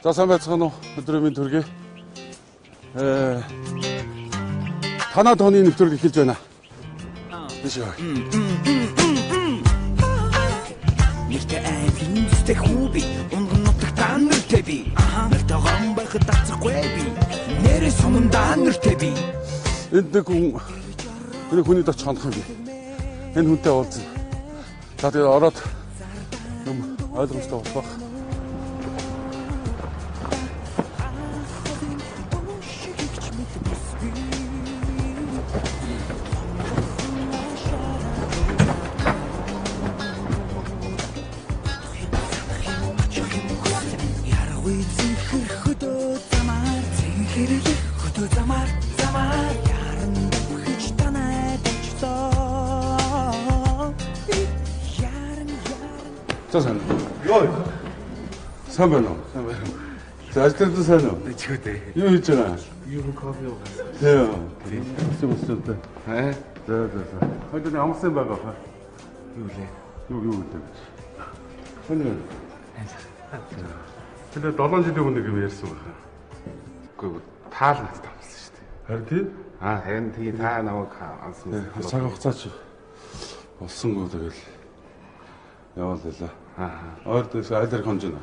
За сайн байцгаана уу? Өдрийн мэнд төргий. Танаа тооны нэвтрүүлэг эхэлж байна. Тийш яа. Нэртэй айлын зүстэй хүүби унган нутаг та нэртэй би. Нэртэй гон байхад дацахгүй би. Нэрээ суман да нэртэй би. Энд нэг хүн энэ хүний доч хонох юм би. Энэ хүнтэй уулзна. За тэгээ ороод юм ойлгомжтой болох байх. За сайн. Йоо. Сайн байна уу? Сайн байна. За ажил дээр сайн уу? Чигтэй. Юу хийж байгаа? Юу кофе уугаас. Тийм. Тийм үстэй. Аа. За за за. Хоёул амарсан байгаа хаа. Юу лээ? Юу гэдэг вэ? Сайн уу? Тэгээд 7 жилийн өмнө нэг юм ярьсан байна. Үгүй таал надад амарсан шүү дээ. Харин тийм? Аа харин тий та намайг ансан. Цаг хугацаач болсонгүй тэгэл яваал байлаа. Аа. Ойр дэс айл дээр хонж байна.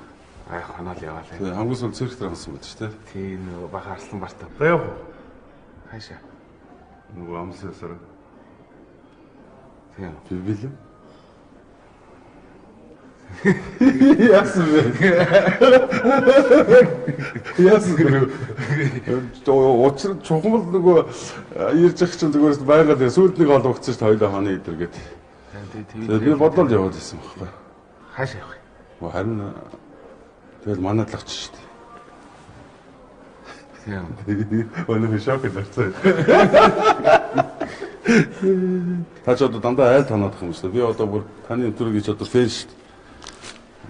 Аа хоноол яваалаа. Тэгээ хамгийн сүүлд цирк дээр хонсон байдаг шүү дээ. Тий нөгөө баха арслан бартаа. За явах уу? Хаашаа? Нөгөө амсан ясаар. Тийм. Би билээ. Яасан бэ? Яасан бэ? Учир чухамл нөгөө ирж ах чинь зүгээрс байгаад сүүлд нэг ол угцсан шүү дээ хоёлаа хоноо идэр гээд. Тийм. Би бодлол яваад исэн байхгүй. Хаашаа явах вэ? Харин тэгэл манайд л очиж шүү дээ. Тийм. Өнөө шок гарцсан. Та ч одоо дандаа айл тоноодох юм шүү дээ. Би одоо бүр таны өдрийг гэж одоо фэн шүү дээ.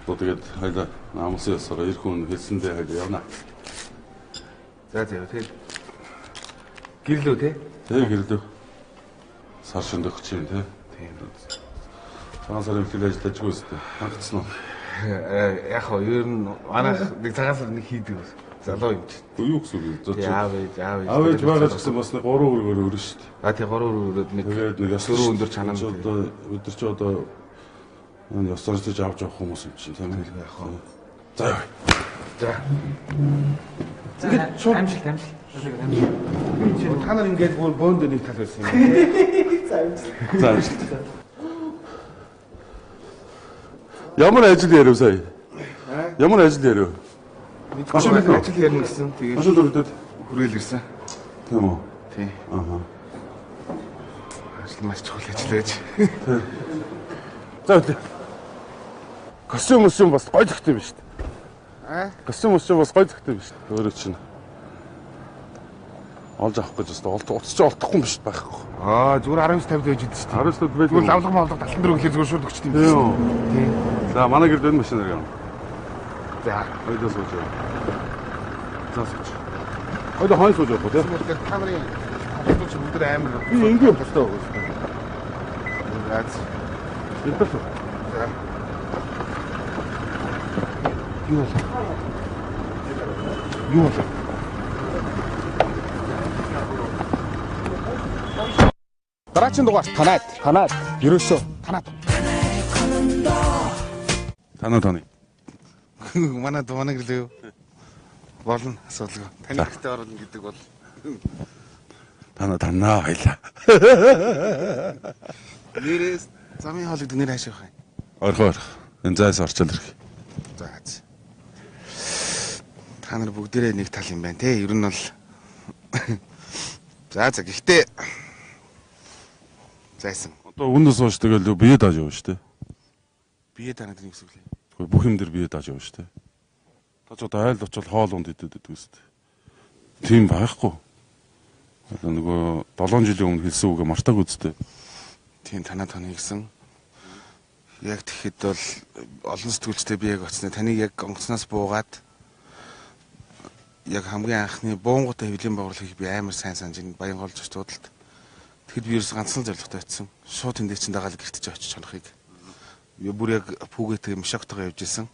Одоо тэгээд хоёлаа намсан ёсоор ир хүн хэлсэндээ хоёлаа явна. За за тэгэл гэрлөө те? Тэг гэрлөө. Сар шөндөг чинь те. Тийм. Цагаан сарын эхлэл ажиллаж үстэй. Хангацсан уу? Яг хоо ер нь манайх нэг цагаан сар нэг хийдэг ус. Залуу юм чи. Юу гэсэн үг вэ? Аав ээж аав ээж. Аав ээж байгаа ч гэсэн бас нэг 3 өргөөр өрнө шүү дээ. А тий 3 өргөрөөд нэг тэгээд нэг дөрөв өндөр чанаа. Одоо бид нар чи одоо энэ ёс зорчиж авч явах хүмүүс юм чинь тийм ээ. Яг хоо. За яа. За. Ингээд амжилт амжилт. Та нар ингээд бүр бөөнд нэг тал байсан юм. За амжилт. За амжилт. Ямар ажил ярив сая? Ямар ажил ярив? Машин ажил ярина гэсэн. Тэгээд машин дөрөвдөд хүрээл ирсэн. Тийм үү? Тийм. Аа. Ажил маш чухал ажил байж. Тийм. За үлээ. Костюм мөсюм бас гой зөгтэй юм шүү дээ. Аа? Костюм мөсюм бас гой зөгтэй юм шүү дээ. Өөрөө чинь олж авах гэж өстө олт утас чи олдохгүй юм биш байхгүй. Аа зүгээр 1950 байж идэв шүү дээ. 1950 байж. Зүгээр лавлага мавлага 74 гэхэлээ зүгээр шууд өгчт юм биш. Тийм. За манай гэрд энэ машинаар явна. За хоёулаа сууж яваа. За сууж. Хоёулаа хойно сууж явах уу тийм. Та нарын тоглож бүгд амар. Би ингэ явах хэрэгтэй байгаа шүү дээ. За. Энтэр суу. За. Юу болов? Юу болов? Дараагийн дугаар танаад танаад ерөөсөө танаад танаа таны. Манай манай гэрлээ юу? Болно асуудалгүй. Таны хэрэгтэй оруулна гэдэг бол танаа танаа баялаа. Нэрээс замын хоол гэдэг нэр хаашаа явах юм? Орхоо орох. Энэ зайс орчол ирэх. За. Та нар бүгдээрээ нэг тал юм байна те. Ер нь бол за за гэхдээ зайсан. Одоо үүнээс хойш тэгэл бие дааж явна шүү дээ. Бие даана гэдэг нь юу гэсэн үг лээ? Тэгэхгүй бүх юм дээр бие дааж явна шүү дээ. Та ч одоо айл очил хоол унд идэд байдаг үст. Тийм байхгүй. Одоо нөгөө 7 жилийн өмнө хэлсэн үгээ мартаагүй үсттэй. Тийм танаа таны гэсэн. Яг тэгэхэд бол олон сэтгүүлчтэй би яг очсноо таныг яг онгоцноос буугаад яг хамгийн анхны буунгуудаа хэвлийн байгууллагыг би амар сайн санаж байна. Баян гол зочдуудалд. Тэгэхэд би ерөөс ганцхан зорилготой очсон. Шууд тэндээ чинь дагаал гэртэж очиж хонохыг. Би бүр яг пүүгээтэй мшоктойгоо явж исэн.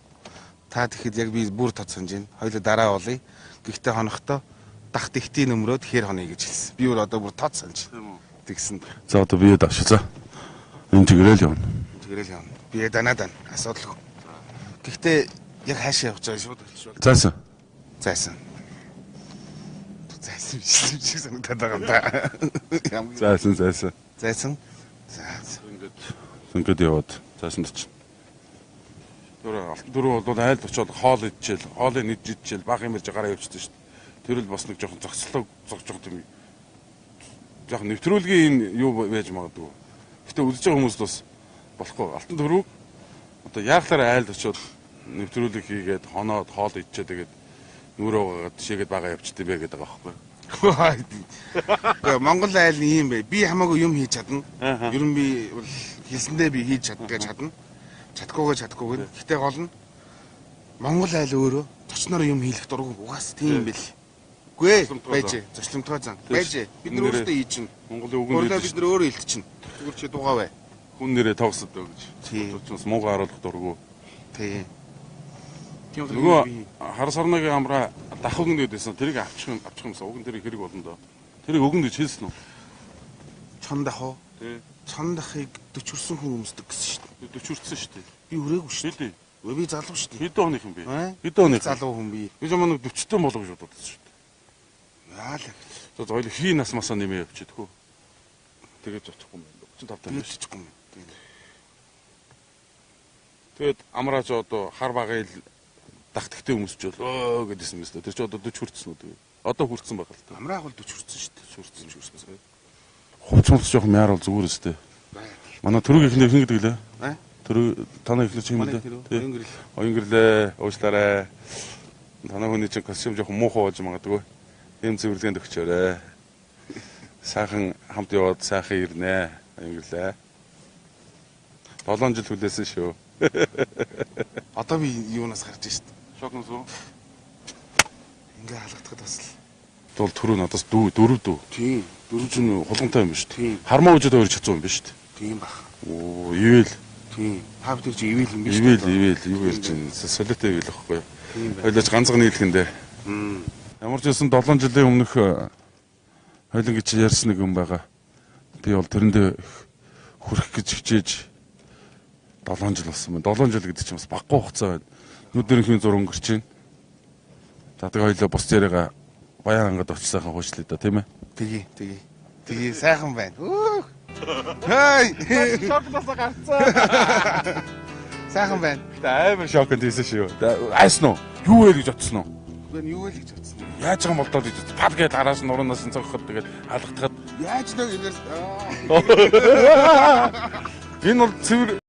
Та тэгэхэд яг би бүр тод санаж байна. Хоёулаа дараа уулъя. Гэхдээ хонохдоо дах тэгтийн нөмрөөд хэр хонё гэж хэлсэн. Би өөр одоо бүр тод санаж. Тэгсэн. За одоо бие давш за. Энэ чигээрэл явна. Чигээрэл явна. Бие данаа дан. Асуудалгүй. Гэхдээ яг хаашаа явж байгаа шууд хэлчихвэл. Зайсан. Зайсан. Зайсан биш юм шиг санагдаад байгаа юм да. Зайсан зайсан. Зайсан. За. Ингээд яваад зайсан очив. Тэр алтан дөрөв бол айлд очиод хоол идчихэл, хоолыг нэгж идчихэл, бага юм ярьж гараа явчихсан шүү дээ. Тэр л бас нэг жоохон зогслог зогж байгаа юм. Жоохон нэвтрүүлгийн энэ юу байж магадгүй. Гэтэ үзэж байгаа хүмүүст бас болохгүй. Алтан дөрөв одоо яахлаар айлд очиод нэвтрүүлэг хийгээд хоноод хоол идчихээ тэгээд нүрээ угаагаад тишээгээд бага явчихсан бэ гэдэг байгаа байхгүй. Гэхдээ Монгол айл нь ийм бай. Би хамаагүй юм хийж чадна. Ер нь би бол хэлсэндээ би хийж чаддгаа чадна. Чадахгүйгээ чадахгүй гэн. Гэхдээ гол нь Монгол айл өөрөө зочноор юм хийлэх дургүй угаас тийм юм бэл. Үгүй байж зочломтгой зан. Байж бид нар өөрсдөө хийж чинь. Монголын үгэн дээр бид нар өөрөө илтчихнэ. Зүгээр чи дугаа бай. Хүн нэрээ тогсод гэж. Зочноос муугаа харуулах дургүй. Тийм. Нөгөө хар сарнагийн амраа дах өгнө гэдээсэн. Тэрийг авчих юмсан. Уг нь тэрийг хэрэг болно доо. Тэрийг өгнө гэж хэлсэн үү? Чон дах уу? Тий. Чон дахыг 40 хүрсэн хүн өмсдөг гэсэн шүү дээ. 40 хүрсэн шүү дээ. Би хүрээгүй шүү дээ. Би залуу шүү дээ. Хэдэн оных юм бэ? Хэдэн оных? Залуу хүн би. Би жам нэг 40 тэн болов гэж бодсон шүү дээ. Яалаа. За хоёул хий нас масаа нэмээ явчих тэхүү. Тэгээд очихгүй юм байна. 35 тань. Очихгүй юм. Тэгээд амраач одоо хар багыг дах тэгтээ өмсчөөл өө гэдээсэн юм шүү дээ. Тэр чи одоо 40 хүрсэн үү тэгээд. Одоо хүрсэн байх л та. Амраах бол 40 хүрсэн шүү дээ. 40 хүрсэн. Хувц муц жоохон мяар бол зүгээр өстэй. Манай төрөг ихнэр хэн гэдэг лээ? Төрөг танай ихнэр чи юм лээ? Оюун гэрэл. Оюун гэрлээ. Уушлаарай. Танай хүний чинь костюм жоохон муухай болж магадгүй. Ийм цэвэрлэгээнд өгчөөрэй. Сайхан хамт яваад сайхан ирнэ. Оюун гэрлээ. 7 жил хүлээсэн шүү. Одоо би юунаас гарч шít. Шокноос уу? Ингээ халагдахад бас л. Бол түрүү надаас дөрөв дүү. Тийм. Дөрөв чинь хулгантай юм биш үү? Хармаа үжид хоёр чадсан юм биш үү? Тийм бах. Оо, ивэл. Тийм. Та бид чи ивэл юм биш үү? Ивэл, юу ярьж байна? Солиотой ивэл ахгүй юу? Тийм байна. Хоёлаач ганцхан нийлхэндээ. Ямар ч байсан 7 жилийн өмнөх хойлон гэж ярьсан нэг юм байгаа. Би бол тэрэндээ хүрэх гэж хичээж 7 жил болсон байна. 7 жил гэдэг чинь бас баггүй хугацаа байна. Нүдэрхийн зур өнгөрч байна. За тэгээ хоёлаа бус яриагаа Баян ангад очиж сайхан хуучлаа да тийм ээ. Тэгье, тэгье. Тэгье сайхан байна. Хей! Шокноосоо гарцсан. Сайхан байна. Гэтэ амар шоконд хийсэн шүү. Айсан уу? Юу вэ гэж утсан уу? Үгүй юу вэ гэж утсан. Яаж байгаа юм болдоо гэж утсан. Пад гэж араас нь нуранаас нь цогхоход тэгээд алгадахад яаж нэг ингээл Энэ бол цэвэр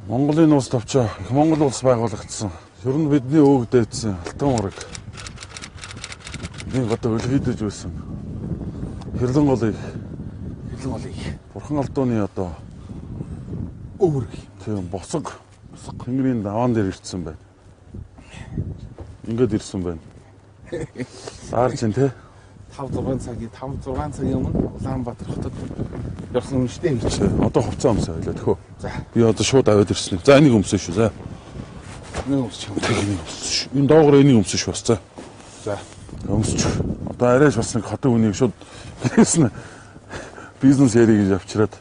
Монголын улс товчоо их Монгол улс байгуулагдсан. Ер нь бидний өвөг дээдсэн Алтан ураг. Нэг одоо өлгийдөж байсан. Хэрлэн голыг. Хэрлэн голыг. Бурхан алдууны одоо өвөрг. Тийм босго. Босго тэнгэрийн даваан дээр ирсэн байна. Ингээд ирсэн байна. Даарч ин тэ. 5 6 цагийн 5 6 цагийн өмнө Улаанбаатар хотод явсан юм шүү дээ. Одоо хувцас өмсөө байлаа тхөө. За. Би одоо шууд аваад ирсэн. За энийг өмсөө шүү. За. Энийг өмсчих. Энийг өмсөө. Энэ доогоор энийг өмсөө шүү бас. За. За. Өмсчих. Одоо арайш бас нэг хотын үнийг шууд гэрээс нь бизнес ярих гэж авчираад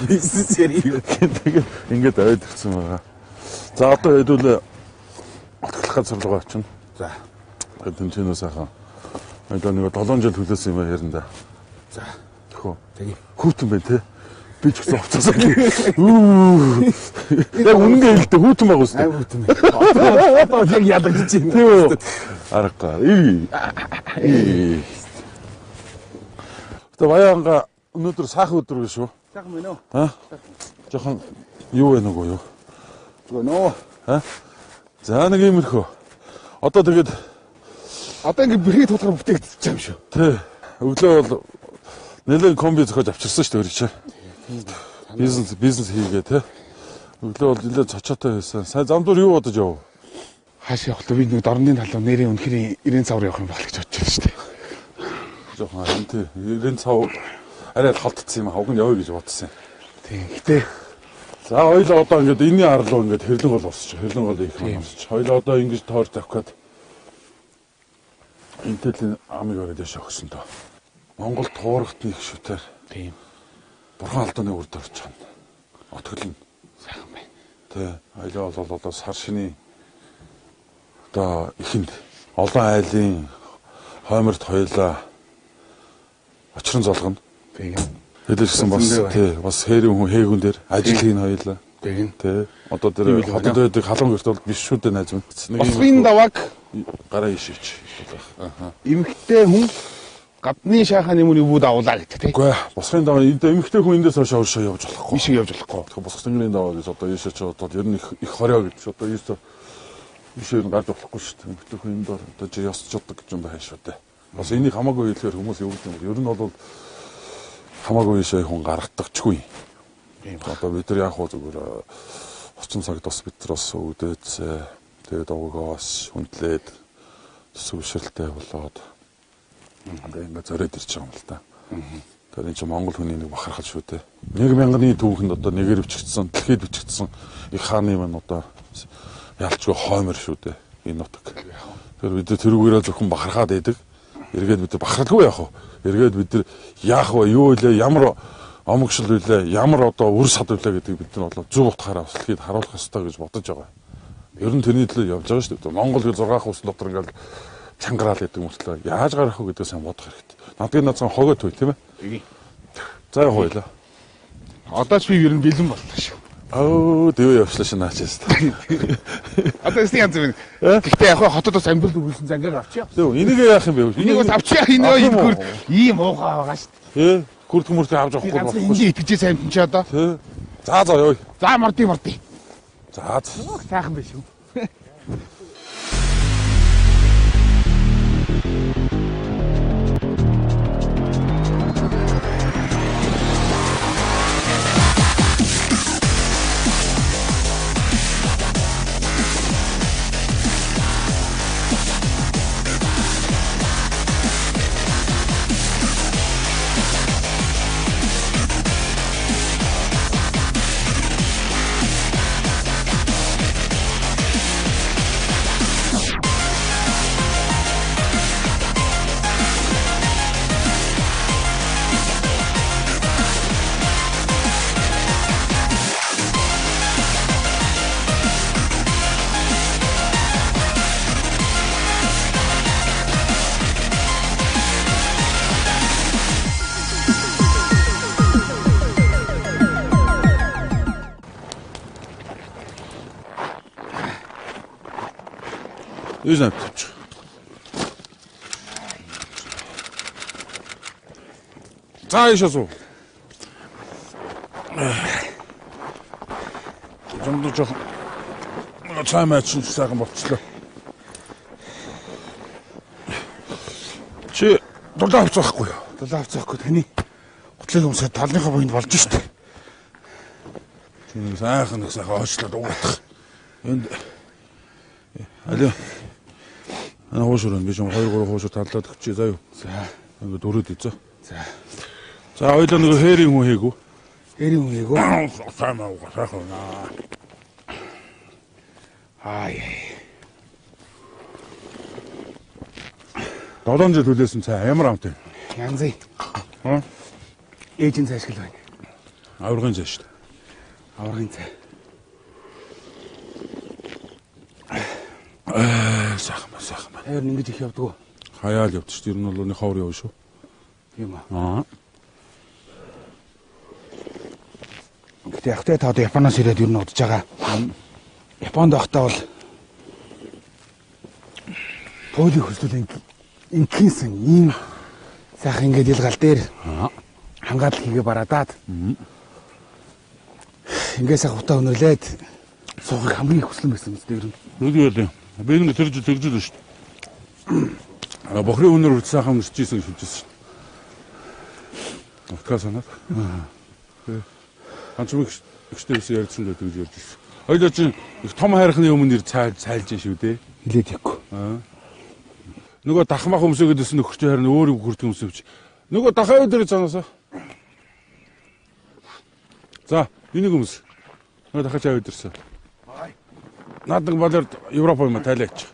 бизнес ярих. Тэгээд ингээд аваад ирсэн байгаа. За одоо хэдүүлээ отголох газар руу очино. За. Тэмцээнөө сайхан. Одоо нэг 7 жил хүлээсэн юм ярина да. За. Тэхөө. Тэгээ. Хүүтэн байна те. Би ч гэсэн хувцасаа. Үу. Яг үнэнгээ хэлдэг хүүтэн байгаа үстэй. Аим хүүтэн байна. Одоо яг ядагдчих юм. Тийм үү? Аргагүй. Ий. Тэ баяанга өнөөдөр сайхан өдөр биш үү? Сайхан байна уу? Аа? Жохон юу вэ нөгөө юу? Зүгээр нөө. Аа? За нэг иймэрхүү. Одоо тэгээд Одоо ингэ бэрхий тулгаар бүтээгдчих юм шүү. Тэ. Өглөө бол нэлээд комби зохиож авчирсан шүү дээ өөрийн чинь. Бизнес хийгээ тэ. Өглөө бол нэлээд цочоотой байсан. Сайн замдуур юу бодож яв? Хааш явах вэ? Би нэг дорнын талуу нэрийн үнэхээр 90 цавар явах юм бол гэж бодож байна шүү дээ. Жохон харин тий. 90 цав арай л холдсон юм. Уг нь явъя гэж бодсон юм. Тийм. Гэтэ За хоёлаа одоо ингээд энэний арлуу ингээд хэрлэн гол босч. Хэрлэн гол их юм босч. Хоёлаа одоо ингэж тоор тавих гээд Интэлийн амыг ороод яшаа өгсөн доо. Монгол туурахт нэг шүтээр. Тийм. Бурхан алдааны үрд орж чана. Отгол нь сайхан байна. Тэ. Хоёлаа бол одоо сар шиний одоо ихэнд олон айлын хойморт хоёлаа очрон золгоно. Тийм. Хэлээчсэн бас тий бас хээрийн хүн хээгүн дээр ажил хийн хоёлаа. Тийм. Тий. Одоо тэр хотод байдаг халуун гэрт бол биш шүү дээ найз минь. Босгын давааг гараа ишээч. Аа. Эмэгтэй хүн гадны шахааны мөрийг бүү давуулаа гэдэг тий. Үгүй ээ. Босгын даваа эмэгтэй хүн эндээс хойш уршаа явж болохгүй. Ийшээ явж болохгүй. Тэгэхээр босго тэнгэрийн даваа гэж одоо ийшээ ч одоо ер нь их хорио гэж одоо ийшээ ийшээ нь гарч болохгүй шүү дээ. Эмэгтэй хүн энд одоо чи ёсч чаддаг гэж юм байна шүү дээ. Бас энийг хамаагүй хэлэхээр хүмүүс юу гэдэг юм бол ер нь бол хамаагүй ийшээ хүн гаргадагчгүй. Тийм. Одоо бид нар яг хуу зүгээр орчин цагт бас бид нар бас өвдөц тэгээд угоос хүндлээд төсөв бишрэлтэй болоод тэгээ ингээд зориод ирж байгаа юм л та. Тэр энэ чинь Монгол хүний нэг бахархал шүү дээ. Нэг мянганы түүхэнд одоо нэгээр бичигдсэн, дэлхийд бичигдсэн их хааны маань одоо ялчгүй хоймор шүү дээ энэ нутаг. Тэгэхээр бид нар тэрүүгээрээ зөвхөн бахархаад байдаг. Эргээд бид нар бахархалгүй яах вэ? Эргээд бид нар яах вэ? Юу вэ? Ямар омогшил вүлээ? Ямар одоо үр сад вүлээ гэдгийг бид нар бол зөв утгаараа бас дэлхийд харуулах ёстой гэж бодож байгаа. Ер нь тэрний төлөө явж байгаа шүү дээ. Монгол гэл 6 хус дотор ингээл чангараал гэдэг мөртлөө яаж гарах вэ гэдгийг сайн бодох хэрэгтэй. Надгийн наацхан хогоо төй тийм ээ. За явах байлаа. Одоо ч би ер нь бэлэн боллоо шүү. Өө дэвээ явчлаа шинэ наачаас. Одоо эсний янз юм. Гэхдээ яг хотод бас амьдрал үргэлжлэн зангаар авчиа. Зөв энийг яах юм бэ? Энийг бас авчиа. Энэ энэ гүр ийм муухай байгаа шүү дээ. Гүрдг мөртөө авч дээ. явахгүй Ганцхан энд итгэжээ сайн юм чи одоо. Тий. За за явъя. За морди. За. Сайхан биш үү? Ийш навтчих. За ийш асуу. Зомдоо жоохон цай мачин сайхан болчлоо. Чи дулаан авцаахгүй юу? Дулаан авцаахгүй таны гутлыг өмсөд талныхаа буйнд болж штэ. Чи нэг сайхан нэг сайхан оочлоод угаатах. Энд алё. Ана хуушур би ч 2 3 хуушур таллаад өгчээ заа юу. За. Ингээд өрөөд үзээ. За. За хоёлоо нөгөө хээрийн хүн хийгүү. Хээрийн хүн хийгүү. Сайн уугаа сайхан унаа. Аа. 7 жил хүлээсэн цай ямар амт юм. Янз юм. Аа? Ээжийн цай шиг л байна. Авиргын цай шүү дээ. Авиргын цай. Аа, сайхан ба сайхан. Та ер нь ингэж их явдаг уу? Хаяал явдаг шүү дээ. Ер нь бол нэг ховор явна шүү. Тийм үү. Аа. Гэтэ яг та одоо Японоос ирээд ер нь удаж байгаа. Японд байхдаа бол туйлын хөслөл инкинсэн ийм сайхан ингээд ил гал дээр хангаадал хийгээ бараадаад ингээд сайхан утаа өнөрлээд суухыг хамгийн их хүслэн байсан мэт ер нь. Нүд юу юм? Би нэг тэр жил тэгжил шүү дээ. Бохрын өнөр үрд сайхан өмсөж исэн гэж хэлжсэн шүү дээ. Утгаа санаад. Ганц ихтэй биш ярьсан гэдэг гэж ярьж ирсэн. Хоёлоо чинь их том хайрхны өмнө нэр цайлж шүү дээ. Хилээд явгүй. Нөгөө дахмах өмсөөд өсөн нөхөр чинь харин өөр юм хүрдэг өмсөвч. Нөгөө дахаа өдөр цаанаасаа. За, энийг өмс. Нөгөө дахаж аваад ирсэн. Наад нэг болоор Европ юм тайлаач.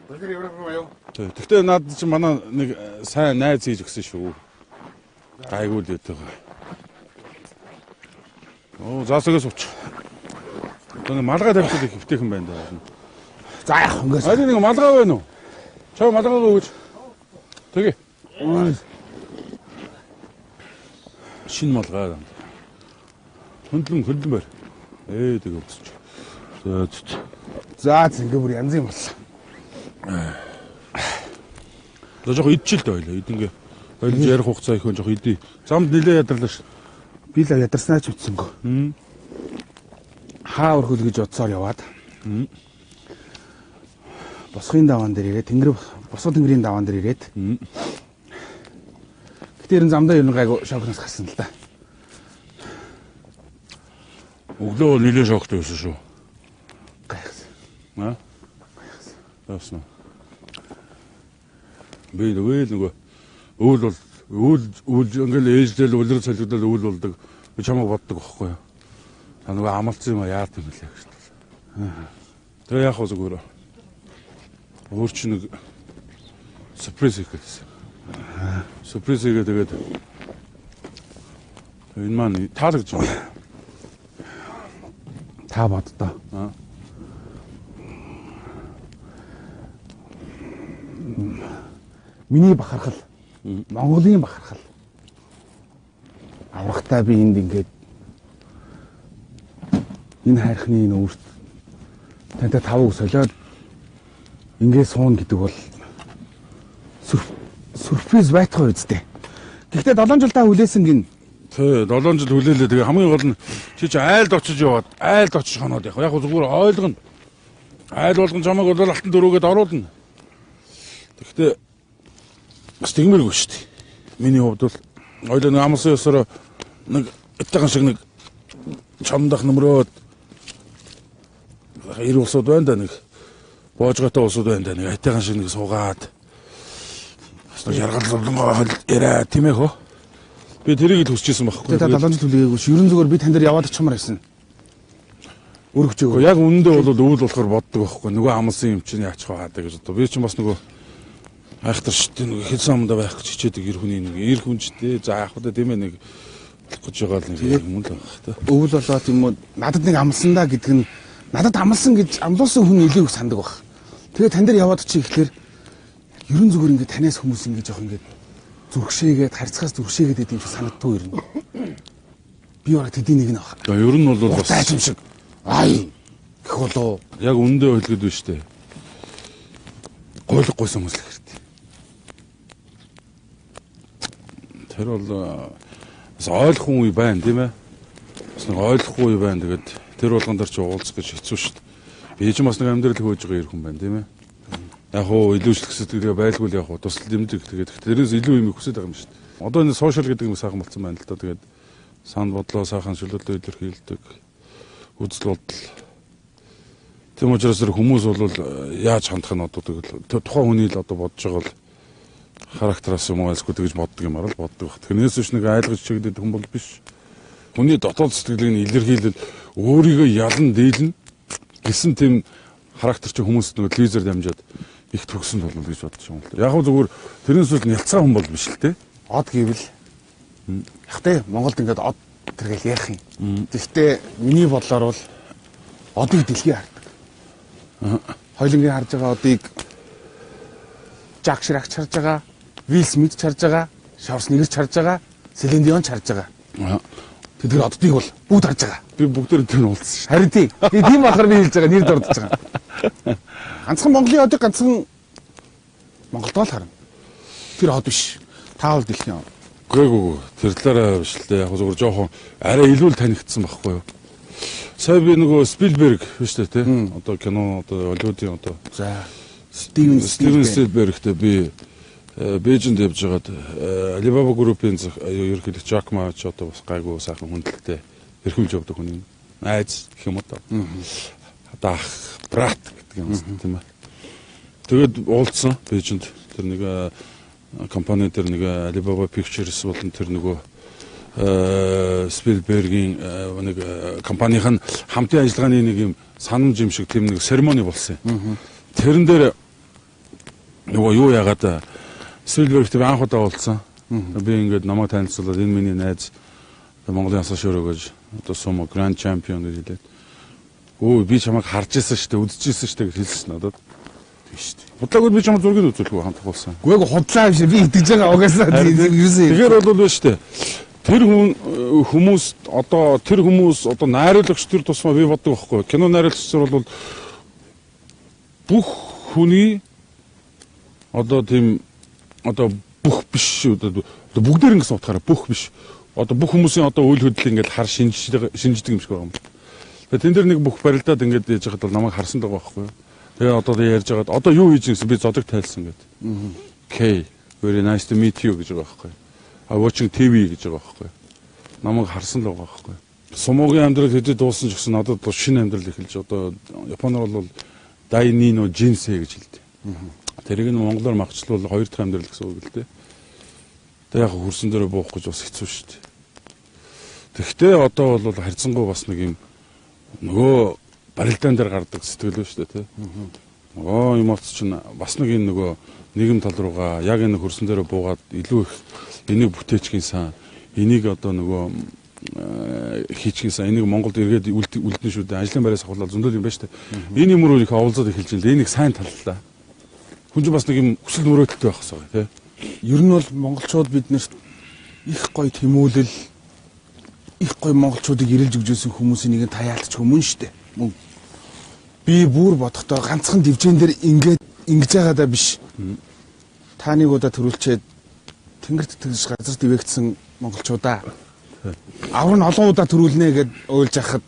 Болоор Европ юм юу? Тэг. Гэхдээ наад чинь манай нэг сайн найз хийж өгсөн шүү. Гайгүй л яддаг. Оо, заасагаас ууч. Одоо нэг малгай тавьчихад их эвтэйхэн байна даа. За яах вэ? Аль нэг малгай байна уу? Чав малгайгаа өгөөч. Тэгээ. Шинэ малгай. Хөндлөн хөндлөн байр. Тэгээ босч. За За зингээ бүр янз юм болсон. За жоох идчихэл дээ байлаа. Идэнгээ. Баялж ярих хугацаа их хүн жоох идэ. Замд нилээ ядарлаа ш. Би л ядарснаа ч үтсэнгөө. Хаа өрхөл гэж бодсоор яваад. Босхын даваан дээр ирээд тэнгэр босго тэнгэрийн даваан дээр ирээд. Гэтэ ер нь замдаа ер нь гайгүй шокноос гарсан л да. Өглөө нилээ шоктой байсан шүү. Гайхсан. Аа? Гайхсан. Яасан. Би нөгөө өвөл бол өвөл ингээл ээжлэл үлрэл солигдол өвөл болдог. Би чамайг боддог байхгүй юу? Та нөгөө амалцсан юм а яарт юм лээ гэж. Тэгээ яах вэ зүгээр. Өөр чи нэг сюрприз хийх гэсэн. Сюрприз хийгээ тэгээд энэ маань таалагдж байна. Та боддоо. Аа. Миний бахархал, Монголын бахархал. Аврахтаа би энд ингээд энэ хайрхны энэ өвөрт тантай тавыг солиод ингээд суuna гэдэг бол сюрприз байтугай үсттэй. Гэхдээ 7 жил та хүлээсэн гин. Тий, 7 жил хүлээлээ. Тэгээ хамгийн гол нь чи чи айлд очиж яваад, айлд очиж хоноод явах. Яг зүгээр ойлгоно. Айл болгон чамайг бол алтан дөрөөгөөд оруулна. Тэгэхдээ бас тэгмэргүй шүү дээ. Миний хувьд бол ойлоо нэг амлсан ёсороо нэг этахан шиг нэг чамдах нөмрөөд эр улсууд байна да нэг боожготой улсууд байна да нэг айтайхан шиг нэг суугаад бас нэг жаргал зовлонгоо хол яриа тийм ээ хөө. Би тэрийг л хүсэж исэн байхгүй. Та 7 жил хүлээгээгүй ш. Ерөн зүгээр би тань дээр яваад очихмаар байсан. Өргөж өгөө. Яг үнэндээ бол өвөл болохоор боддог байхгүй. Нөгөө амлсан юм чинь яачих вэ хаа гэж боддог. Би чинь бас нөгөө айхтар шүү дээ. Нөгөө хэлсэн амдаа байх гэж хичээдэг эр хүний нэг эр хүнчтэй. За яах вэ тийм ээ нэг болох гэж байгаа л нэг юм л байх та. Өвөл болоод юм уу надад нэг амлсан да гэдэг нь надад амлсан гэж амлуулсан хүн илүү их сандаг баг. Тэгээ тань дээр яваад чи ихлээр ерөн зүгээр ингээд танаас хүмүүс ингээд жоох ингээд зүрхшээгээд харьцахаас зүрхшээгээд байд юм шиг санагддгүй ер нь. Би бараг тэдний нэг нь баг. За ер нь бол бас юм шиг. Ай гэх болоо. Яг үнэндээ хэлгээд байна шүү дээ. Гойлгойсон хүмүүс л хэрэгтэй. Тэр бол бас ойлгох үе байна тийм ээ. Бас нэг ойлгохгүй үе байна. Тэгээд тэр болгон дээр чи уулзах гэж хэцүү шүү дээ. Би ч бас нэг амьдрал хөөж байгаа эр хүн байна тийм ээ. Яг уу илүүшлэх сэтгэлгээ байлгүй л яг уу тусал дэмжих тэгээд тэрнээс илүү юм хүсэж байгаа юм шүү дээ. Одоо энэ сошиал гэдэг юм сайхан болцсон байна л да. Тэгээд санд бодлоо сайхан чөлөөлөө илэрхийлдэг үзэл бодол. Тийм учраас хүмүүс бол яаж хандах нь одоо тэгэл тухайн хүний л одоо бодож байгаа бол характераас юм уу альсгүй тэгж боддог юм араа л боддог баг. Тэрнээс биш нэг айлгаж чигдэд хүн бол биш. Хүний дотоод сэтгэлийг нь илэрхийлэл өөрийгөө ялан дийлнэ гэсэн тийм характер чи хүмүүст нэг лизер дамжаад их төгсөн болов гэж бодож юм л. Яг зүгээр тэрнээс бол нялцгаа хүн бол биш л те. Од гэвэл яг те Монголд ингээд од тэргээл ярих юм. Гэхдээ миний бодлоор бол одыг дэлхий хардаг. Хоёлынгийн харж байгаа одыг Жак Ширак ч харж байгаа, Вилл Смит ч харж байгаа, Шварценеггер ч харж байгаа, Селин Дион ч харж байгаа. Тэдгээр оддыг бол бүгд харж байгаа. Би бүгдээр тэр нь уулзсан шүү. Харин тий. Тийм болохоор би хэлж байгаа, нэр дурдж байгаа. Ганцхан Монголын одыг ганцхан Монголдоо л харна. Тэр од биш. Таавал дэлхийн од. Үгүй. Тэр талаараа биш л дээ. Яг зүгээр жоохон арай илүү л танигдсан байхгүй юу? Сая би нөгөө Спилберг биш үү те? Одоо кино одоо Холливуудын одоо за Стивен Спилбергтэй би Бээжинд явж байгаад Alibaba Group-ийн ерөнхийлөгч Жак Ма ч одоо бас гайгүй сайхан хүндэлтэй эрхэмлж явдаг хүн юм. Найз гэх юм уу та. Одоо ах брат гэдэг юм тийм ээ. Тэгээд уулзсан Бээжинд тэр нэг компани тэр нэг Alibaba Pictures болон тэр нөгөө Спилбергийн нэг компанийн хамтын ажиллагааны нэг юм санамж юм шиг тийм нэг церемони болсон юм. Тэрэн дээр нөгөө юу яагаад Спилбергтэй анх удаа уулзсан. Би ингээд намайг танилцуулаад энэ миний найз Монголын асаа шөрөө гэж одоо сумо гранд чемпион гэж хэлээд. Өө би чамайг харж ирсэн шүү дээ, үзэж ирсэн шүү дээ гэж хэлсэн надад. Тийм шүү дээ. Худлаагүй би чамайг зургийг үзүүлэхгүй хамт болсон. Үгүй худлаа биш би итгэж байгаа угаасаа ерөөсөө. Тэгэхээр бол биш шүү дээ. Тэр хүн хүмүүс одоо тэр хүмүүс одоо найруулагч төр тусмаа би боддог байхгүй. Кино найруулагч бол бүх хүний одоо тийм одоо бүх биш одоо бүгдээр ингэсэн утгаараа бүх биш. Одоо бүх хүмүүсийн одоо үйл хөдлөл ингээд хар шинждэг юм шиг байгаа юм. Тэгээ тэн дээр нэг бүх барилдаад ингээд яж хахад бол намайг харсан байгаа байхгүй юу. Тэгээ одоо ярьж байгаад одоо юу хийж гэсэн би зодог тайлсан гэдэг. Okay, very nice to meet you гэж байгаа байхгүй юу. I watching TV гэж байгаа байхгүй юу. Намайг харсан л байгаа байхгүй юу. Сумогийн амьдрал хэдий дууссан ч гэсэн надад бол шинэ амьдрал эхэлж одоо Японоор бол Дайни но Жинсэ гэж хэлдэг. Тэрийг нь монголоор махчлуул хоёр дахь амьдрал гэсэн үг л дээ. Тэгээ яг хөрсөн дээрээ буух гэж бас хэцүү шүү дээ. Тэгэхдээ одоо бол харьцангуй бас нэг юм нөгөө барилдаан дээр гардаг сэтгэл шүү дээ, тий. Нөгөө эмоц чинь бас нэг энэ нөгөө нийгэм тал руугаа яг энэ хөрсөн дээрээ буугаад илүү их энийг бүтээчгийн сан, энийг одоо нөгөө хийчихин сан, энийг Монголд эргээд үлдэн шүү дээ. Ажлын байраас авахлаа зөндөл юм байна шүү дээ. Энэ юм руу их оволцоод эхэлж байна. Энэ их сайн таллаа. Хүн чинь бас нэг юм хүсэл мөрөөдөлтэй байх хэрэгтэй, тий. Ер нь бол монголчууд биднэрт их гоё тэмүүлэл, их гоё монголчуудыг ирэлж өгжсэн хүмүүсийн нэгэн таяалтч хүмүүн шүү дээ. Мөн. Би бүр бодохдоо ганцхан дивжэн дээр ингээд ингэж байгаадаа биш. Та нэг удаа төрүүлчээд тэнгэрт тэгж газар дивэгдсэн монголчуудаа. Авар нь олон удаа төрүүлнэ гэд уйлж ахад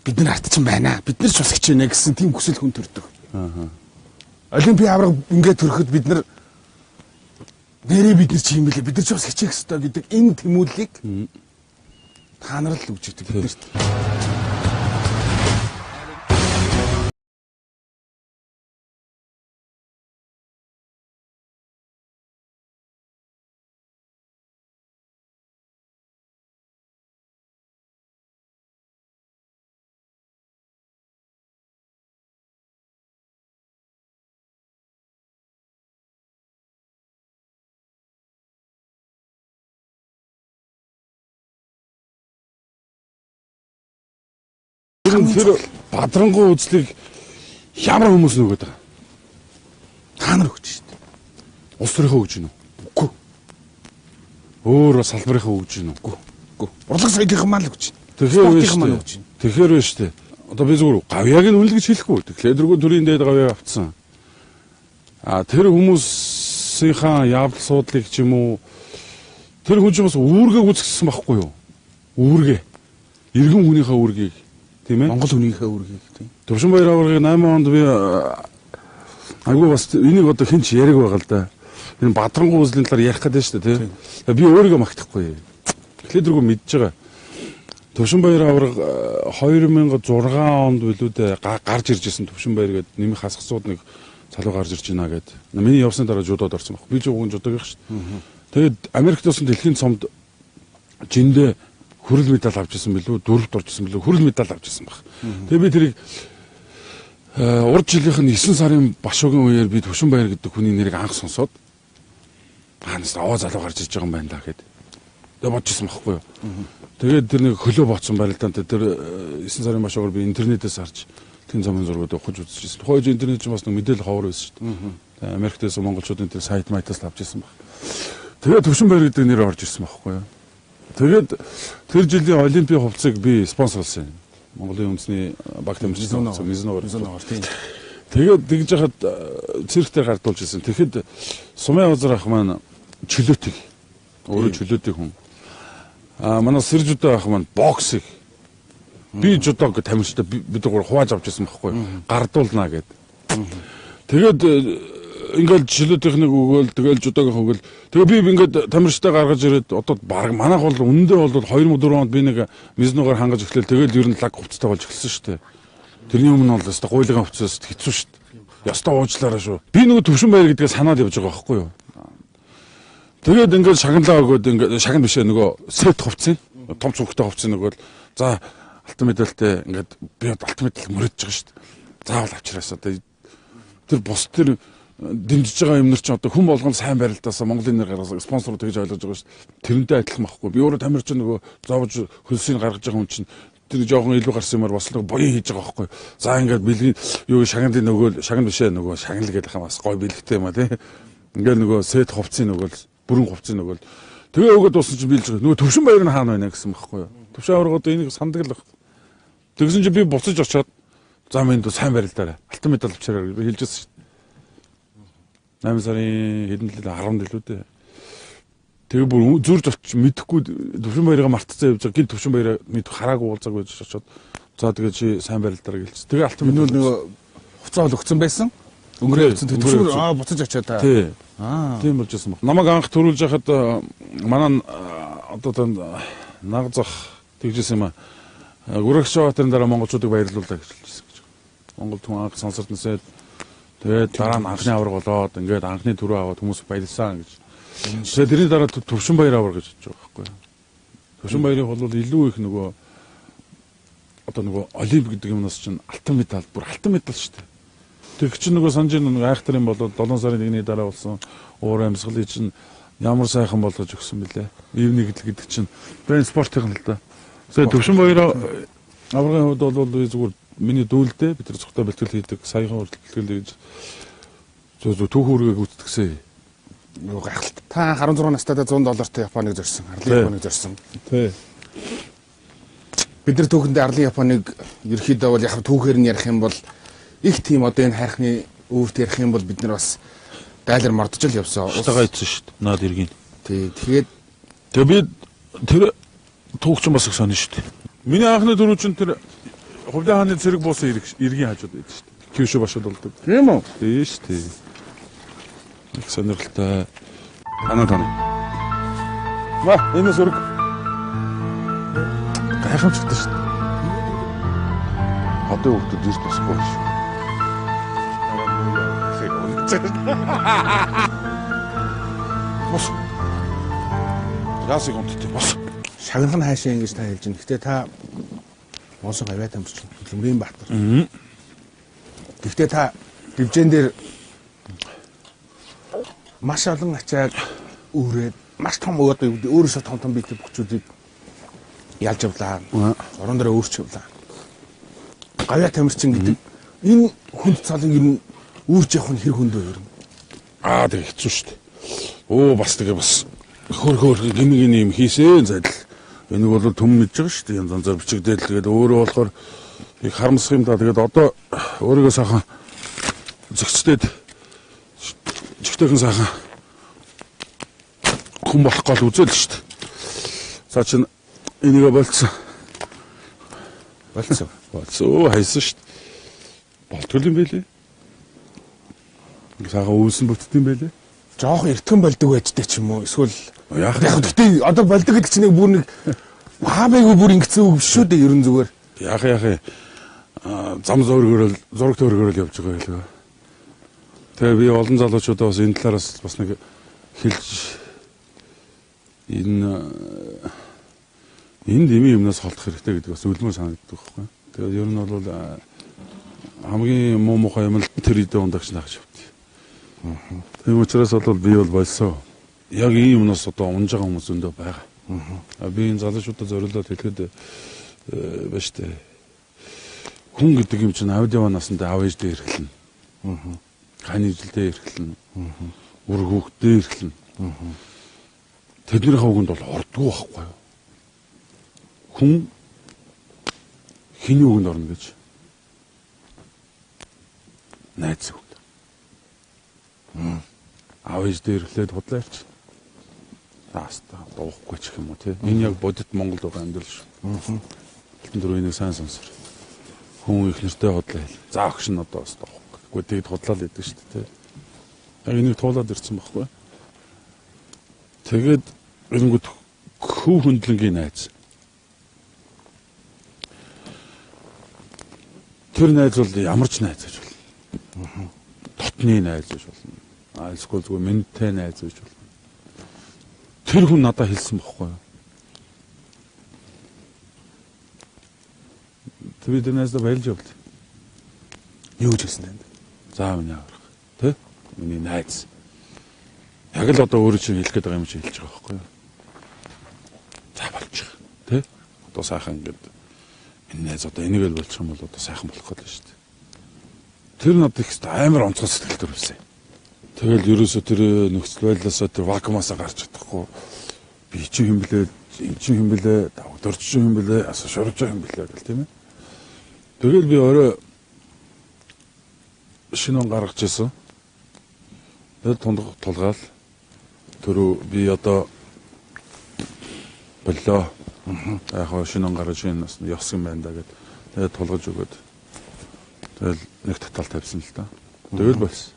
бид нар ард чинь байна. Бид нар ч бас хичээнэ гэсэн тийм хүсэл хүн төрдөг. Олимпийн аварга ингээд төрөхөд бид нар нэрээ бид нар чи юм бэлээ. Бид нар ч бас хичээх ёстой гэдэг энэ тэмүүллийг та нар л өгч өгдөг биднэрт. Тэр бадрангуй үзлийг ямар хүмүүс нөгөөд байгаа? Та нар өгч шүү дээ. Улс төрийнхөө өгч гинүү? Үгүй. Өөр салбарынхаа өгч гинүү? Үгүй. Үгүй. Урлаг соёлынхан маань л өгч. Тэгэхээр маань өгч. Тэгэхээр биш үү? Одоо би зүгээр гавьяаг нь үнэлж хэлэхгүй. Тэгэхээр дөрвөн төрийн дээд гавьяа авцсан. А тэр хүмүүсийнхаа явдал суудлыг ч юм уу тэр хүн чинь бас үүргээ гүйцэтгсэн байхгүй юу? Үүргээ. Иргэн хүнийхээ үүргийг. Тийм ээ. Монгол хүнийхээ үүргийг тийм. Төвшинбаяр аваргыг 8 онд би айгүй бас энийг одоо хэн ч яриаг байгаа л да. Энэ бадрангуй үзлийн талаар ярих гэдэг шүү дээ, тийм. Би өөрийгөө магтахгүй. Эхлээд дөрвөө мэдж байгаа. Төвшинбаяр аварга 2006 онд билүү дээ гарч ирж исэн Төвшинбаяр гэдэг нэмэх хасгацууд нэг залуу гарч ирж байна гэд. Миний явсны дараа жудод орсон баг. Би ч уган жудагийнх шүү дээ. Тэгээд Америкт болсон дэлхийн цомд жиндээ хүрэл медаль авч ирсэн билүү, дөрөвт орж ирсэн билүү, хүрэл медаль авч ирсэн баг. Тэгээ би тэрийг урд жилийнх нь 9 сарын башуугийн үеэр би Төвшинбаяр гэдэг хүний нэрийг анх сонсоод аанаас аваа залуу гарч ирж байгаа юм байна да гэд. Тэгээ бодож ирсэн байхгүй юу. Тэгээд тэр нэг хөлөө боцсон барилдаантай тэр 9 сарын башуугаар би интернетээс харж тэн замын зургууд ухаж үзчихсэн. Тухайн үед интернет чинь бас нэг мэдээлэл ховор байсан шүү дээ. Америктээс монголчуудын тэр сайт майтаас л авч ирсэн баг. Тэгээд Төвшин баяр гэдэг нэр орж ирсэн байхгүй юу. Тэгээд тэр жилийн олимпийн хувцсыг би спонсорлсон юм. Монголын үндэсний баг тамирчдын хувцас Мизуно-оор. Тийм. Тэгээд тэгж яхад цирктээр гардуулж ирсэн. Тэгэхэд Сумын Озар ах маань чөлөөтийг өөрөө чөлөөтийг хүн. Аа манай Сэржүүдээ ах маань боксыг би жудог тамирчтай бид гур хувааж авч ирсэн байхгүй юу. Гардуулнаа гэд. Тэгээд ингээл чөлөөтийнхнийг өгөөл тэгэл жудогийнх өгөөл. Тэгээ би ингээд тамирчтай гаргаж ирээд одоо баг манайх бол үнэндээ бол 2004 онд би нэг Мизнугаар хангаж эхлээл тэгэл ер нь лаг хувцастай болж эхэлсэн шүү дээ. Тэрний өмнө бол өстой гуйлгын хувцас хэцүү шүү дээ. Ёстой уучлаарай шүү. Би нөгөө Төвшин баяр гэдгээ санаад явж байгаа байхгүй юу. Тэгээд ингээд шагналаа өгөөд ингээд шагнал биш ээ нөгөө сет хувцсын том цүнхтэй хувцсын нөгөөл за алтан медальтай ингээд би алтан медаль мөрөдөж байгаа шүү дээ. Заавал авчираас одоо тэр бус тэр дэмжиж байгаа юм нар чинь одоо хүн болгон сайн барилдаасаа Монголын нэр гаргасан спонсор тэгж ойлгож байгаа шүү дээ. Тэрнтэй адилхан байхгүй. Би өөрөө тамирч нөгөө зовж хөлсийг гаргаж байгаа хүн чинь тэр жоохон илүү гарсан юмар бас нэг буян хийж байгаа байхгүй. За ингээд бэлгийн юу шагналын нөгөө шагнал биш ээ нөгөө шагнал гэдэг юм бас гой бэлгтэй юм а тий. Ингээд нөгөө сет хувцсын нөгөө бүрэн хувцсын нөгөө тэгээ өгөөд дууссан чинь биелж байгаа. Нөгөө Төвшин баяр нь хаана байна гэсэн байхгүй юу. Төвшин аварга одоо энийг сандаг л баг. Тэгсэн чинь би буцаж очиод за минь сайн барилдаарай. Алтан медаль авчираа гэж би хэлжсэн шүү дээ. 8 сарын хэдэн л 10 илүү дээ. Тэгээ бүр зурж очиж мэдэхгүй Төвшин баярыг мартцсан явж байгаа. Гин Төвшин баяраа мэд хараагүй уулзааг байж очиод за тэгээ чи сайн барилдаарай гэлж. Тэгээ алтан медаль нөгөө хувцас бол өгсөн байсан. Өнгөрөө өгсөн. Төвшин аа буцаж очиод та. Тий. Тийм болж байсан баг. Намайг анх төрүүлж яхад манай одоо наг зах тэгжсэн юм аа. Гүрэгч баатарын дараа монголчуудыг баярлуулаа гэж хэлжсэн гэж. Монгол хүн анх сансарт нисээд тэгээд дараа нь анхны аварга болоод ингээд анхны төрөө аваад хүмүүс баярлсан гэж. Тэгээд тэрний дараа Төвшин баяр авар гэж бодож байгаа байхгүй юу. Төвшин баярын бол илүү их нөгөө одоо нөгөө олимп гэдэг юмнаас чинь алтан медаль бүр алтан медаль шүү дээ. Тэр чинь нөгөө санаж нэг айхтар юм болоод 7 сарын 1-ний дараа болсон уур амьсгалыг чинь ямар сайхан болгож өгсөн бэлээ. Ив нэгдэл гэдэг чинь байн спортын л да. Тэгээд Төвшин баяр аваргын хувьд бол би зүгээр миний дүүлдэ бид нар цогтой бэлтгэл хийдэг, саяхан бэлтгэл хийж зөв зөв түүх үүргээ гүйцэтгсэн. Юу гайхалтай. Та 16 настайдаа 100 доллартай Японыг зорьсон. Арлын Японыг зорьсон. Тий. Бид нар түүхэндээ Арлын Японыг ерөөхдөө бол яг түүхээр нь ярих юм бол их тийм одоо энэ хайрхны өвөрт ярих юм бол бид нар бас дайлар мордож л явсан. Устгаа ийдсэн шүү дээ. Наад иргэн. Тий. Тэгээд тэгээ би тэр түүх чинь бас их сонин шүү дээ. Миний анхны дөрөв чинь тэр Хувлын хааны цэрэг буусан иргэний хажууд байдаг шүү дээ. Кюшү башид болдог. Тийм үү? Тийм шүү дээ. Их сонирхолтой. Танаа таны. Ма, энэс өрг. Гайхамшигтай шүү дээ. Одоо хүүхдүүд ирж босхгүй шүү. Бос. Яасыг унтдээ бос. Шагнах нь хаашаа ингэж та хэлж байна. Гэтэ та Монсон авиа тамирчин Хөдөлмөрийн баатар. Гэхдээ та дивжэн дээр маш олон ачааг үүрээд маш том одоо юу гэдэг өөрөөсөө том том биетэй бөхчүүдийг ялж авлаа. Зуран дээр өөрч явлаа. Гавья тамирчин гэдэг энэ хүнд цолыг ер нь үүрч явах нь хэр хүнд вэ ер нь? Аа тэг хэцүү шүү дээ. Өө бас тэгээ бас хөр гимэг юм хийсэн зайдал. Энийг бол төм мэдж байгаа шүү дээ. Янз янзаар бичигдээл тэгээд өөрөө болохоор их харамсах юм да. Тэгээд одоо өөрийгөө сайхан зэгцдээд чигтэйхэн сайхан хүн болох гол үзэл шүү дээ. За чин энийгээ болцсон. Болцсон. Болцсон. Хайсан шүү дээ. Болтгол юм байлээ. Сайхан үйлсэн бүтд юм байлээ. Жоох эртхэн болдог байжтэй ч юм уу? Эсвэл яг гэхдээ одоо болдог гэдэг чинь нэг бүр нэг хаамайгүй бүр ингэсэн үг биш шүү дээ ер нь зүгээр. Яах зам зургөөрөл зураг төгрөгөөрөл явж байгаа хэлээ. Тэгээ би олон залуучуудаа бас энэ талаараас бас нэг хэлж энэ дэмий юмнаас холдох хэрэгтэй гэдэг бас үлмээр санагддаг байхгүй. Тэгээ ер нь бол хамгийн муу мухай юм л тэр идэ ундагч наагч явд. Тийм учраас бол би бол болсон. Яг ийм юмнаас одоо унж байгаа хүмүүс зөндөө байгаа. Би энэ залуучуудад зориулаад хэлэхэд байна штэ. Хүн гэдэг юм чинь авд яваа насандаа аав ээждээ эрхлэнэ. Хань ижилдээ эрхлэн. Үр хүүхдээ эрхлэн. Тэднийхээ үгэнд бол ордгоо байхгүй юу? Хүн хиний үгэнд орно гэж найз үгэнд. Аав ээждээ эрхлээд худлаа ярьчих. Аста дуухгүй ч юм уу тий. Энэ яг бодит Монголд байгаа амьдрал шүү. Алтан дөрөв энийг сайн сонсор. Хүн их нэртэй худлаа хэл. За огш нь одоо бас дуухгүй. Гэхдээ тэгэд худлаа л идэг шүү дээ тий. Яг энийг туулаад ирсэн байхгүй. Тэгээд эрэнгүүт хөв хөндлөнгийн найз. Тэр найз бол ямар ч найз гэж болно. Дотны найз гэж болно. Альсгүй зүгээр мэнтэй найз гэж болно. Тэр хүн надад хэлсэн бохгүй юу? Тэр бид найздаа баярлж явлаа. Юу гэж хэлсэн танд? За миний аврах. Тэ? Миний найз. Яг л одоо өөрөө чинь хэлэх гээд байгаа юм чи хэлж байгаа байхгүй юу? За болчих. Тэ? Одоо сайхан ингээд миний найз одоо энийг л болчих юм бол одоо сайхан болох гээд л шүү дээ. Тэр надад их амар онцгой сэтгэл төрүүлсэн. Тэгэл ерөөсөө тэр нөхцөл байдлаасаа тэр вакуумаасаа гарч чадахгүй би чи юм блэ, эн чи юм блэ, давгдорч юм блэ, аса шорж юм блэ гэл тийм ээ. Тэгэл би орой шинэ он гаргаж ирсэн. Тэгэл тунд тулгаал түрүү би одоо боллоо. Яг хоо шинэ он гаргаж ийн бас ёс юм байна да гэд. Тэгээд тулгаж өгөөд. Тэгэл нэг татаал тавьсан л да. Тэгэл болсон.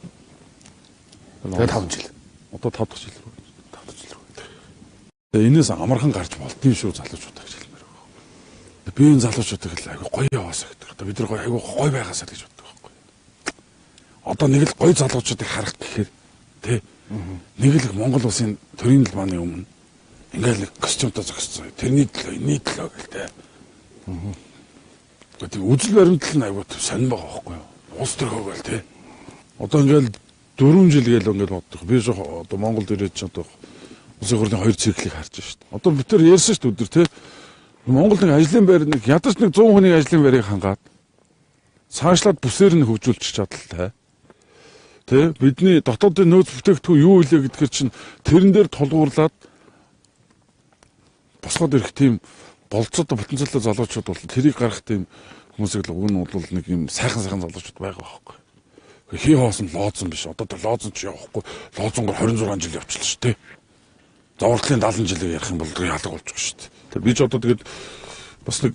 Тэгээд 5 жил. Одоо 5 дахь жил рүү. 5 дахь жил рүү. Тэгээд энэс амархан гарч болдсон шүү залуучуудаа гэж хэлмээр байгаа. Би энэ залуучуудыг л айгүй гоё яваасаа гэдэг. Одоо бид нар гоё айгүй гоё байгаасаа гэж боддог байхгүй. Одоо нэг л гоё залуучуудыг харах гэхээр тий. Нэг л Монгол улсын төрийн албаны өмнө ингээл нэг костюмтой зогссон. Тэрний төлөө, энэний төлөө гэл тий. Тэгээд үзэл баримтлал нь айгүй сонин байгаа байхгүй юу? Улс төрхөө гэл тий. Одоо ингээл 4 жил гээл ингээд боддог. Би жоох одоо Монголд ирээд ч одоо улсын хурлын 2 циклийг харж шүү дээ. Одоо бид тэр ярьсан шүү дээ өдөр тий. Монголд нэг ажлын байр нэг ядаж нэг 100 хүний ажлын байрыг хангаад цаашлаад бүсээр нь хөгжүүлчих чадaltaй. Тэ бидний дотоодын нөөц бүтээгдэхүүн юу илээ гэдгээр чинь тэрэн дээр тулгуурлаад босгоод ирэх тийм болцоотой потенциалтай залуучууд бол тэрийг гаргах тийм хүмүүсийг л уг нь бол нэг юм сайхан сайхан залуучууд байгаа байхгүй. Хий хоосон лоозон биш. Одоо тэр лоозон ч явахгүй. Лоозонгоор 26 жил явчихлаа шүү дээ. Зовлонлын 70 жилийг ярих юм бол ялаг болчих шүү дээ. Тэр би ч одоо тэгээд бас нэг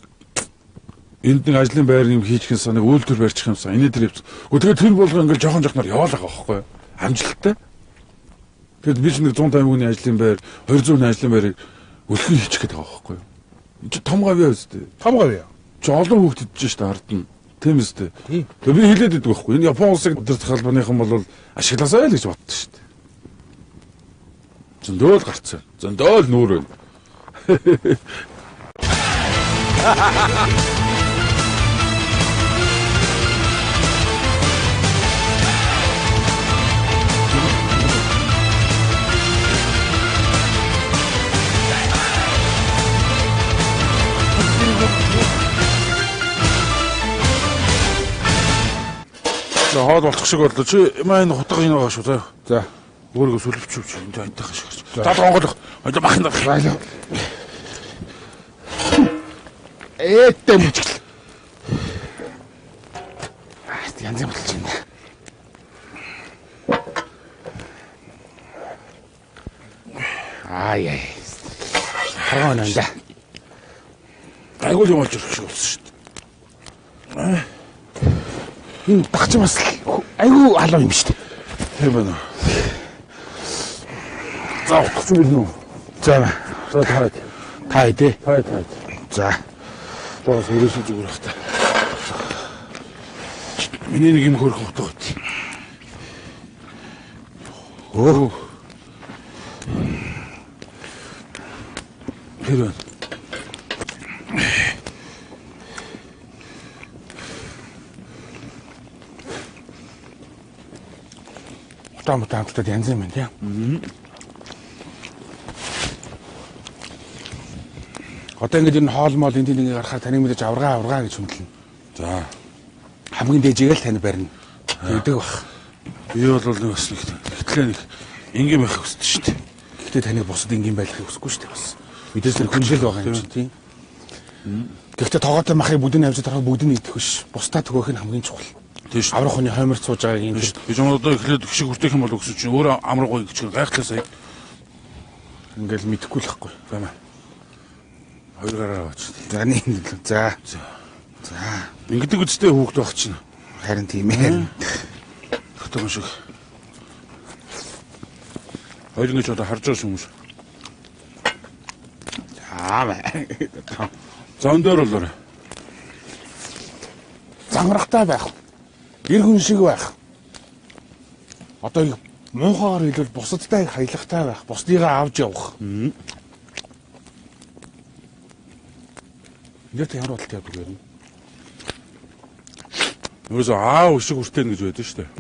энд нэг ажлын байр юм хийчихсэн нэг үйлдвэр барьчих юмсан. Эний тэр явчихсан. Гэхдээ тэгээд тэр болго ингээл жоохон жоохноор яваал байгаа байхгүй юу? Амжилттай. Тэгэд би ч нэг 150 хүний ажлын байр, 200 хүний ажлын байрыг өлхөн хийчих гээд байгаа байхгүй юу? Энд чи том гавьяа үстэй. Том гавьяа. Чи олон хүүхд идэж шүү дээ ард нь. Тийм үстэй. Тэгээ би хэлээд идэх байхгүй. Энэ Япон улсыг удирдах албаныхан бол ашигласаа л гэж боддоо шүү дээ. Зөндөөл гарцсан. Зөндөөл нүүр байна. За хоол болчих шиг боллоо. Чи маань хутга энэ байгаа шүү заа. За. Өөрийгөө сүлвчүүч энэ айтайхан шиг. За онгойлох. Айда махна. Байлаа. Ээтэй мөчгөл. Аа, янз юм болчих юм. Аа яа. Харган байна да. Айгуул юм болж ирэх шиг болсон шүү дээ. Энэ багч бас айгүй халуун юм шүү дээ. Тийм байна. За утгацсан бэлэн үү? За. За таарад. Та ээ. Таа таа. За. Жоос өрөөсөө зүгээр бах та. Миний нэг юм хөрөх утга байт. Өө. Тэр байна. Утаа мутаа хамтдаа янз юм байна тийм. Одоо ингэж энэ хоол моол энэ тийм нэг гарахаар таныг мэдээж аваргаа аваргаа гэж хүндлэнэ. За. Хамгийн дээжийг л тань барина. Тэгдэг бах. Би бол нэг бас нэг хэтлээ нэг энгийн байхыг хүсдэг шүү дээ. Гэхдээ таныг бусад энгийн байхыг хүсэхгүй шүү дээ бас. Мэдээж тэр хүнжил байгаа юм чинь тийм. Гэхдээ тогоотой махыг бүгд нь авч тарах бүгд нь идэх биш. Бусдаа төгөөх нь хамгийн чухал. Тийм шүү. Аврах хүний хойморч сууж байгааг юм шүү. Би ч одоо эхлээд гişиг хүртэх юм бол өгсөн чинь өөрөө амар гоё гişиг гайхлаа сая. Ингээл мэдэхгүй л байхгүй. За маа. Хоёр гараа аваач. За нэг за. За. Ингэдэг үстэй хүүхд байх чинь. Харин тийм ээ. Тэгтээ юм шиг. Хоёр ингэж одоо харж байгаа хүмүүс. За маа. За өндөр болоорой. Замрахтай байх. Эр хүн шиг байх. Одоо их муухайгаар хэлбэл бусадтай их хаялгатай байх. Бусдыгаа авч явах. Энд дээр ямар бодолтой явдаг вэ? Ерөөсөө аав өшиг хүртэн гэж байдаг шүү дээ.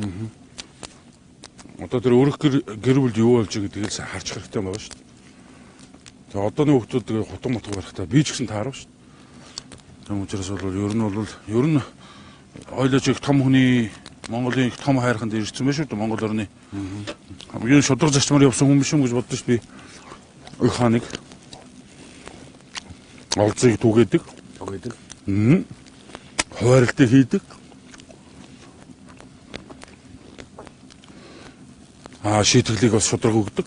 Одоо тэр өрөх гэр бүлд юу болж байгаа гэдгийг л харж хэрэгтэй байгаа шүү дээ. Тэгээ одооны хүүхдүүд тэгээ хутга мутга барихтаа би ч гэсэн таарав шүү дээ. Тийм учраас бол ер нь бол ер нь ойлооч их том хүний Монголын их том хайрханд ирсэн байх шүү дээ Монгол орны. Хамгийн шударга зарчмаар явсан хүн биш юм гэж боддоо шүү би. Их хааныг олзыг түгээдэг. Түгээдэг. Хуваарлтыг хийдэг. Аа шийтгэлийг бас шударга өгдөг.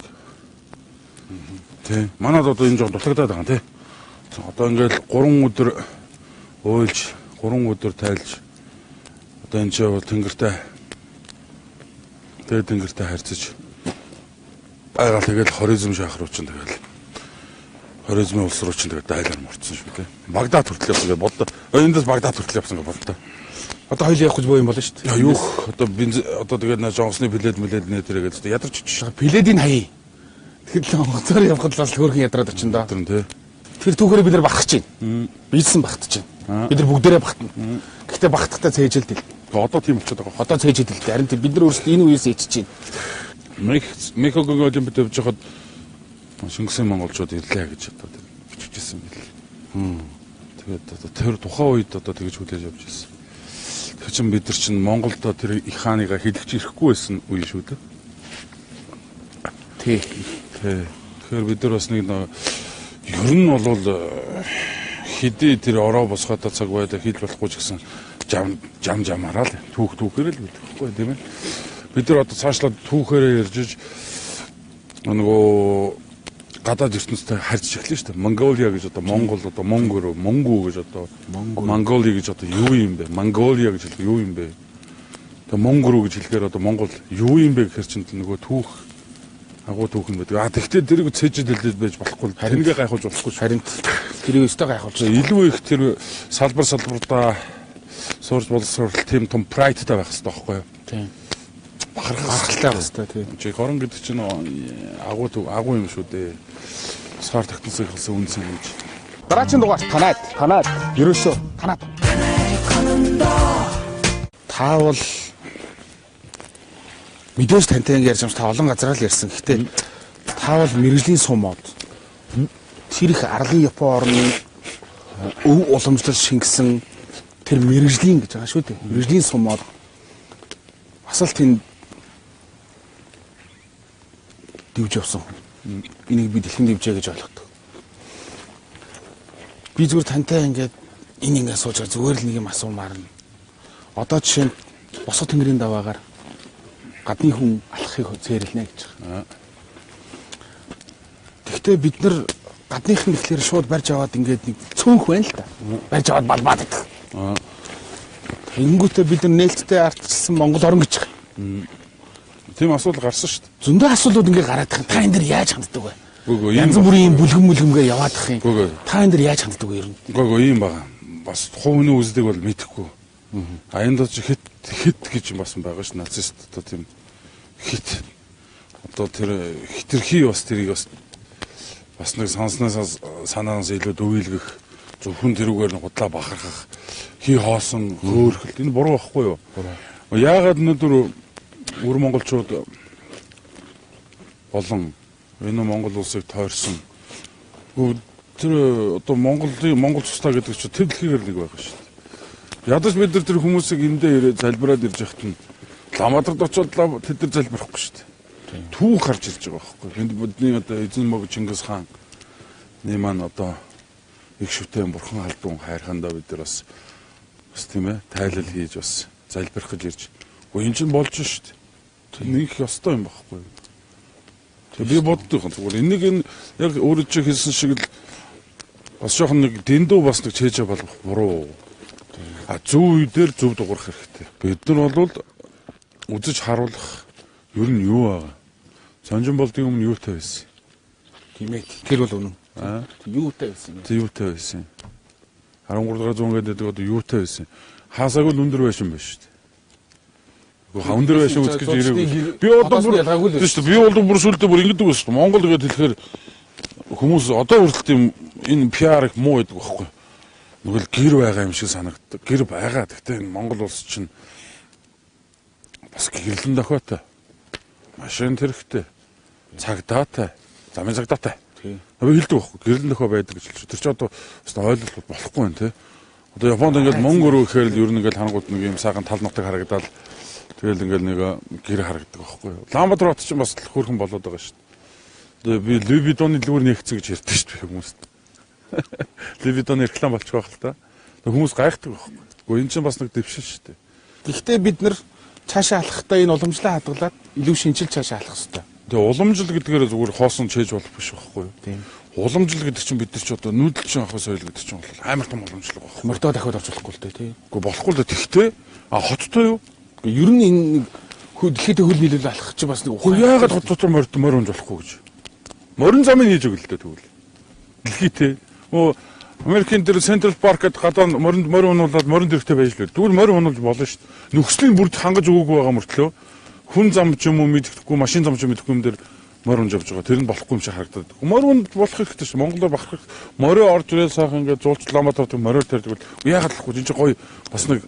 Тий. Манад одоо энэ жоо дутагдаад байгаа тий. Одоо ингээл 3 өдөр уйлж, 3 өдөр тайлж одоо энэ ч бол тэнгэртэй тэгээд тэнгэртэй харьцаж байгаал тэгэл Хорезм шахах руу чинь тэгэл Хорезмын улс руу чинь тэгэл дайлаар мөрцсөн шүү дээ. Багдад хүртэл явсан гэж бодлоо. Эндээс Багдад хүртэл явсан гэж бодлоо. Одоо хоёул явах гэж боо юм болно шүү дээ. Юу одоо бенз одоо тэгээд нэ жонгосны плед млед нэ тэрэ гэж ядарч очиж. Пледийг хаяа. Тэгэхээр л онгоцоор явхад л бас хөөрхөн ядраад очин доо. Тэр тий. Тэр түүхээр бид нар бахарч байна. Биелсэн бахтаж байна. Бид нар бүгдээрээ бахтана. Гэхдээ бахтахтаа цээжилдэл. Одоо тийм болчиход байгаа. Одоо цээжилдэл. Харин бид нар өөрсдөө энэ үеэс ичж байна. Мехикогийн олимпиад явж байхад Шингэсэн монголчууд ирлээ гэж одоо бичижсэн байл. Тэгээд одоо тэр тухайн үед одоо тэгж хүлээж авч ирсэн. Тэр чинь бид нар чинь Монголд тэр их хааныгаа хэлэгч ирэхгүй байсан үе шүү дээ. Тий. Тий. Тэгэхээр бид нар бас нэг ер нь бол хэдий тэр ороо босгоодоо цаг байлаа хэл болохгүй ч гэсэн жам жам жамаараа л түүх түүхээр л бидэхгүй тийм ээ. Бид нар одоо цаашлаад түүхээрээ ярьж нөгөө гадаад ертөнцтэй харьцаж эхлэв шүү дээ. Монголиа гэж одоо Монгол одоо Монгор Монгу гэж одоо Монголи гэж одоо юу юм бэ? Монголиа гэж хэлэх юу юм бэ? Тэгээ Монгор гэж хэлэхээр одоо Монгол юу юм бэ гэхэр чинь нөгөө түүх агуу түүх юм байдаг. А тэгвэл тэрийг цэжид хэлээд байж болохгүй. Тэрнгээ гайхуулж болохгүй. Харин тэрийг өстой гайхуулж. Илүү их тэр салбар салбартаа сурч боловсрол тийм том прайдтай байх хэрэгтэй байхгүй юу? Тийм. Бахархалтай байх хэрэгтэй тийм. Чи горон гэдэг чинь агуу төв агуу юм шүү дээ. Сар тогтносыг хэлсэн үнсэн юм чи. Дараагийн дугаар танаад танаад ерөөсөө танаад. Та бол мэдээж тантай ингэ ярьж юм та олон газараа л ярьсан. Гэхдээ та бол мэрэгжлийн сум мод. Тэр их арлын Япон орны өв уламжлал шингэсэн тэр мэрэгжлийн гэж байгаа шүү дээ. Мэрэгжлийн сум мод. Бас л тэнд дивж явсан хүн. Энийг би дэлхийн дивжээ гэж ойлгодог. Би зүгээр тантай ингээд энэ ингээд сууж байгаа зүгээр л нэг юм асуумаар нь. Одоо жишээ нь босго тэнгэрийн даваагаар гадны хүн алхахыг цээрлэнэ гэж байгаа. Тэгвэл бид нар гадных нь гэхлээр шууд барьж аваад ингээд нэг цөөнх байна л да. Барьж аваад балбаад идэх. Тэнгүүтээ бид нар нээлттэй ардчилсан Монгол орн гэж байгаа. Тийм асуудал гарсан шүү дээ. Зөндөө асуудлууд ингээ гараад их. Та энэ дэр яаж ханддаг вэ? Үгүй янз бүрийн юм бүлгэм мүлгэмгээ яваад их юм. Үгүй. Та энэ дэр яаж ханддаг вэ ер нь? Үгүй ийм байгаа. Бас хувийн үздэг бол мэдэхгүй. А энд ч хит хит гэж бас байгаа ш нацист одоо тийм хит одоо тэр хитрхи бас тэрийг бас бас нэг санснаас санаанаас илүү дөвийлгэх зөвхөн тэрүүгээр нь худлаа бахархах хий хоосон хөөрхөлт энэ буруу байхгүй юу? Яагаад өнөөдөр өр монголчууд болон энэ Монгол улсыг тойрсон тэр одоо Монголын Монгол цустай гэдэг чинь тэр дэлхийгээр нэг байгаа шүү дээ. Ядаж бид нар тэр хүмүүсийг эндээ ирээд залбираад ирж байхад нь Улаанбаатарт очоод тэд нар залбирахгүй шүү дээ. Түүх гарч ирж байгаа байхгүй. Энд бидний одоо эзэн мог Чингис хаан нэг маань одоо их шүтэн бурхан халдун хайрхандаа бид нар бас тийм ээ тайлал хийж бас залбирах гэж ирж. Гэхдээ энэ чинь болж шүү дээ. Нэг их ёстой юм байхгүй. Тэгээ би боддог юм. Зүгээр энийг энэ яг өөрөө чи хэлсэн шиг л бас жоохон нэг дэндүү бас нэг чэйжээ болгох буруу. А зөв үе дээр зөв дуурах хэрэгтэй. Бид нар бол үзэж харуулах ер нь юу байгаа? Сонжин болдгийн өмнө юутай байсан? Тийм ээ. Тэр бол үнэн. Юутай байсан юм? Тэг юутай байсан? 13 дугаар зуун гэдэг одоо юутай байсан? Хаасаагүй л өндөр байшин байна шүү дээ. Гэхдээ өндөр байшин үзэх гэж ирээгүй. Би одоо бүр тийм шүү дээ. Би бол бүр сүлдээ бүр ингэдэг байсан шүү дээ. Монгол гэдээ хэлэхээр хүмүүс одоо хүртэл тийм энэ PR их муу байдаг байхгүй. Нөгөө л гэр байгаа юм шиг санагддаг. Гэр байгаа. Гэхдээ энэ Монгол улс чинь бас гэрлэн дохиотой. Машин тэрхтэй. Цагдаатай. Замын цагдаатай. Би хэлдэг байхгүй. Гэрлэн дохио байдаг гэж хэлж. Тэр чинь одоо бас ойлголт болохгүй байна те. Одоо Японд ингээд мөнгө өрөө гэхээр л ер нь ингээд хангууд нэг юм сайхан тал нутаг харагдаал тэгэл ингээд нэг гэр харагдаг байхгүй. Улаанбаатар хот чинь бас хөөрхөн болоод байгаа шүү дээ. Би Луи Витоны дэлгүүр нээгцэн гэж ярьдаг шүү дээ хүмүүст. Луи Витоны реклам болчих واخ л та. Хүмүүс гайхдаг байхгүй. Гэхдээ энэ чинь бас нэг дэвшил шүү дээ. Гэхдээ бид нар цаашаа алхахдаа энэ уламжлаа хадгалаад илүү шинжил цаашаа алхах хэрэгтэй. Тэгээ уламжлал гэдгээр зүгээр хоосон чээж болох биш байхгүй юу? Тийм. Уламжлал гэдэг чинь бид нар ч одоо нүүдэл чинь авах соёл гэдэг чинь бол амар том уламжлал байхгүй. Мордоо дахиад орж болохгүй л дээ тий. Үгүй болохгүй л дээ. Тэгтээ а хоттой юу? Ер нь энэ нэг дэлхийд хөл нийлүүл алхах чинь бас нэг ухаан. Яагаад хот дотор морь унж болохгүй гэж. Морин замыг хийж өгөл дээ тэгвэл. Дэлхийдээ. Өө Америкийн дээр Централ Паркд гадаа морин морь унуулаад морин дэрхтэй байж л. Тэгвэл морь унуулж болно шүү дээ. Нөхцөлийн бүрд хангаж өгөөгүй байгаа мөртлөө хүн зам ч юм уу мэдэхгүй, машин зам ч юм мэдэхгүй юм дээр морь унж явж байгаа. Тэр нь болохгүй юм шиг харагдаад. Морь унд болох хэрэгтэй шүү. Монголоор бахарх. Морио орж ирэл сайхан ингээд зуулч Улаанбаатар морьоор тарьдаг бол яагаад болохгүй. Энэ чинь гоё бас нэг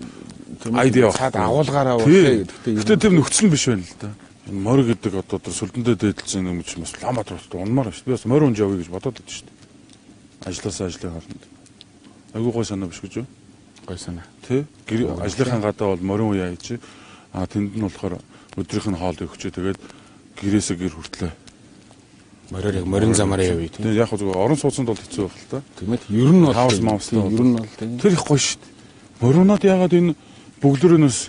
айдиа цаад агуулгаараа болтой гэдэгтэй. Гэтэ тэр нөхцөл нь биш байна л да. Энэ морь гэдэг одоо тэр сүлдэндээ дээдэлсэн юм чинь бас Улаанбаатар хотод унмаар байна шүү. Би бас морь унж явъя гэж бодоод байдаг шүү дээ. Ажлаасаа ажлын хооронд. Айгуу гой санаа биш гэж юу? Гой санаа. Тэ? Гэр ажлынхаа гадаа бол морин уяа хийж а тэнд нь болохоор өдрийнх нь хоол өгчөө тэгээд гэрээсээ гэр хүртлээ. Мориор яг морин замаар явъя тийм. Тэгээд яг зүгээр орон сууцнд бол хэцүү байх л та. Тийм ээ. Ер нь бол хаус маустай ер нь бол тийм. Тэр их гоё шүү дээ. Моринод яагаад энэ бөглөрөнөөс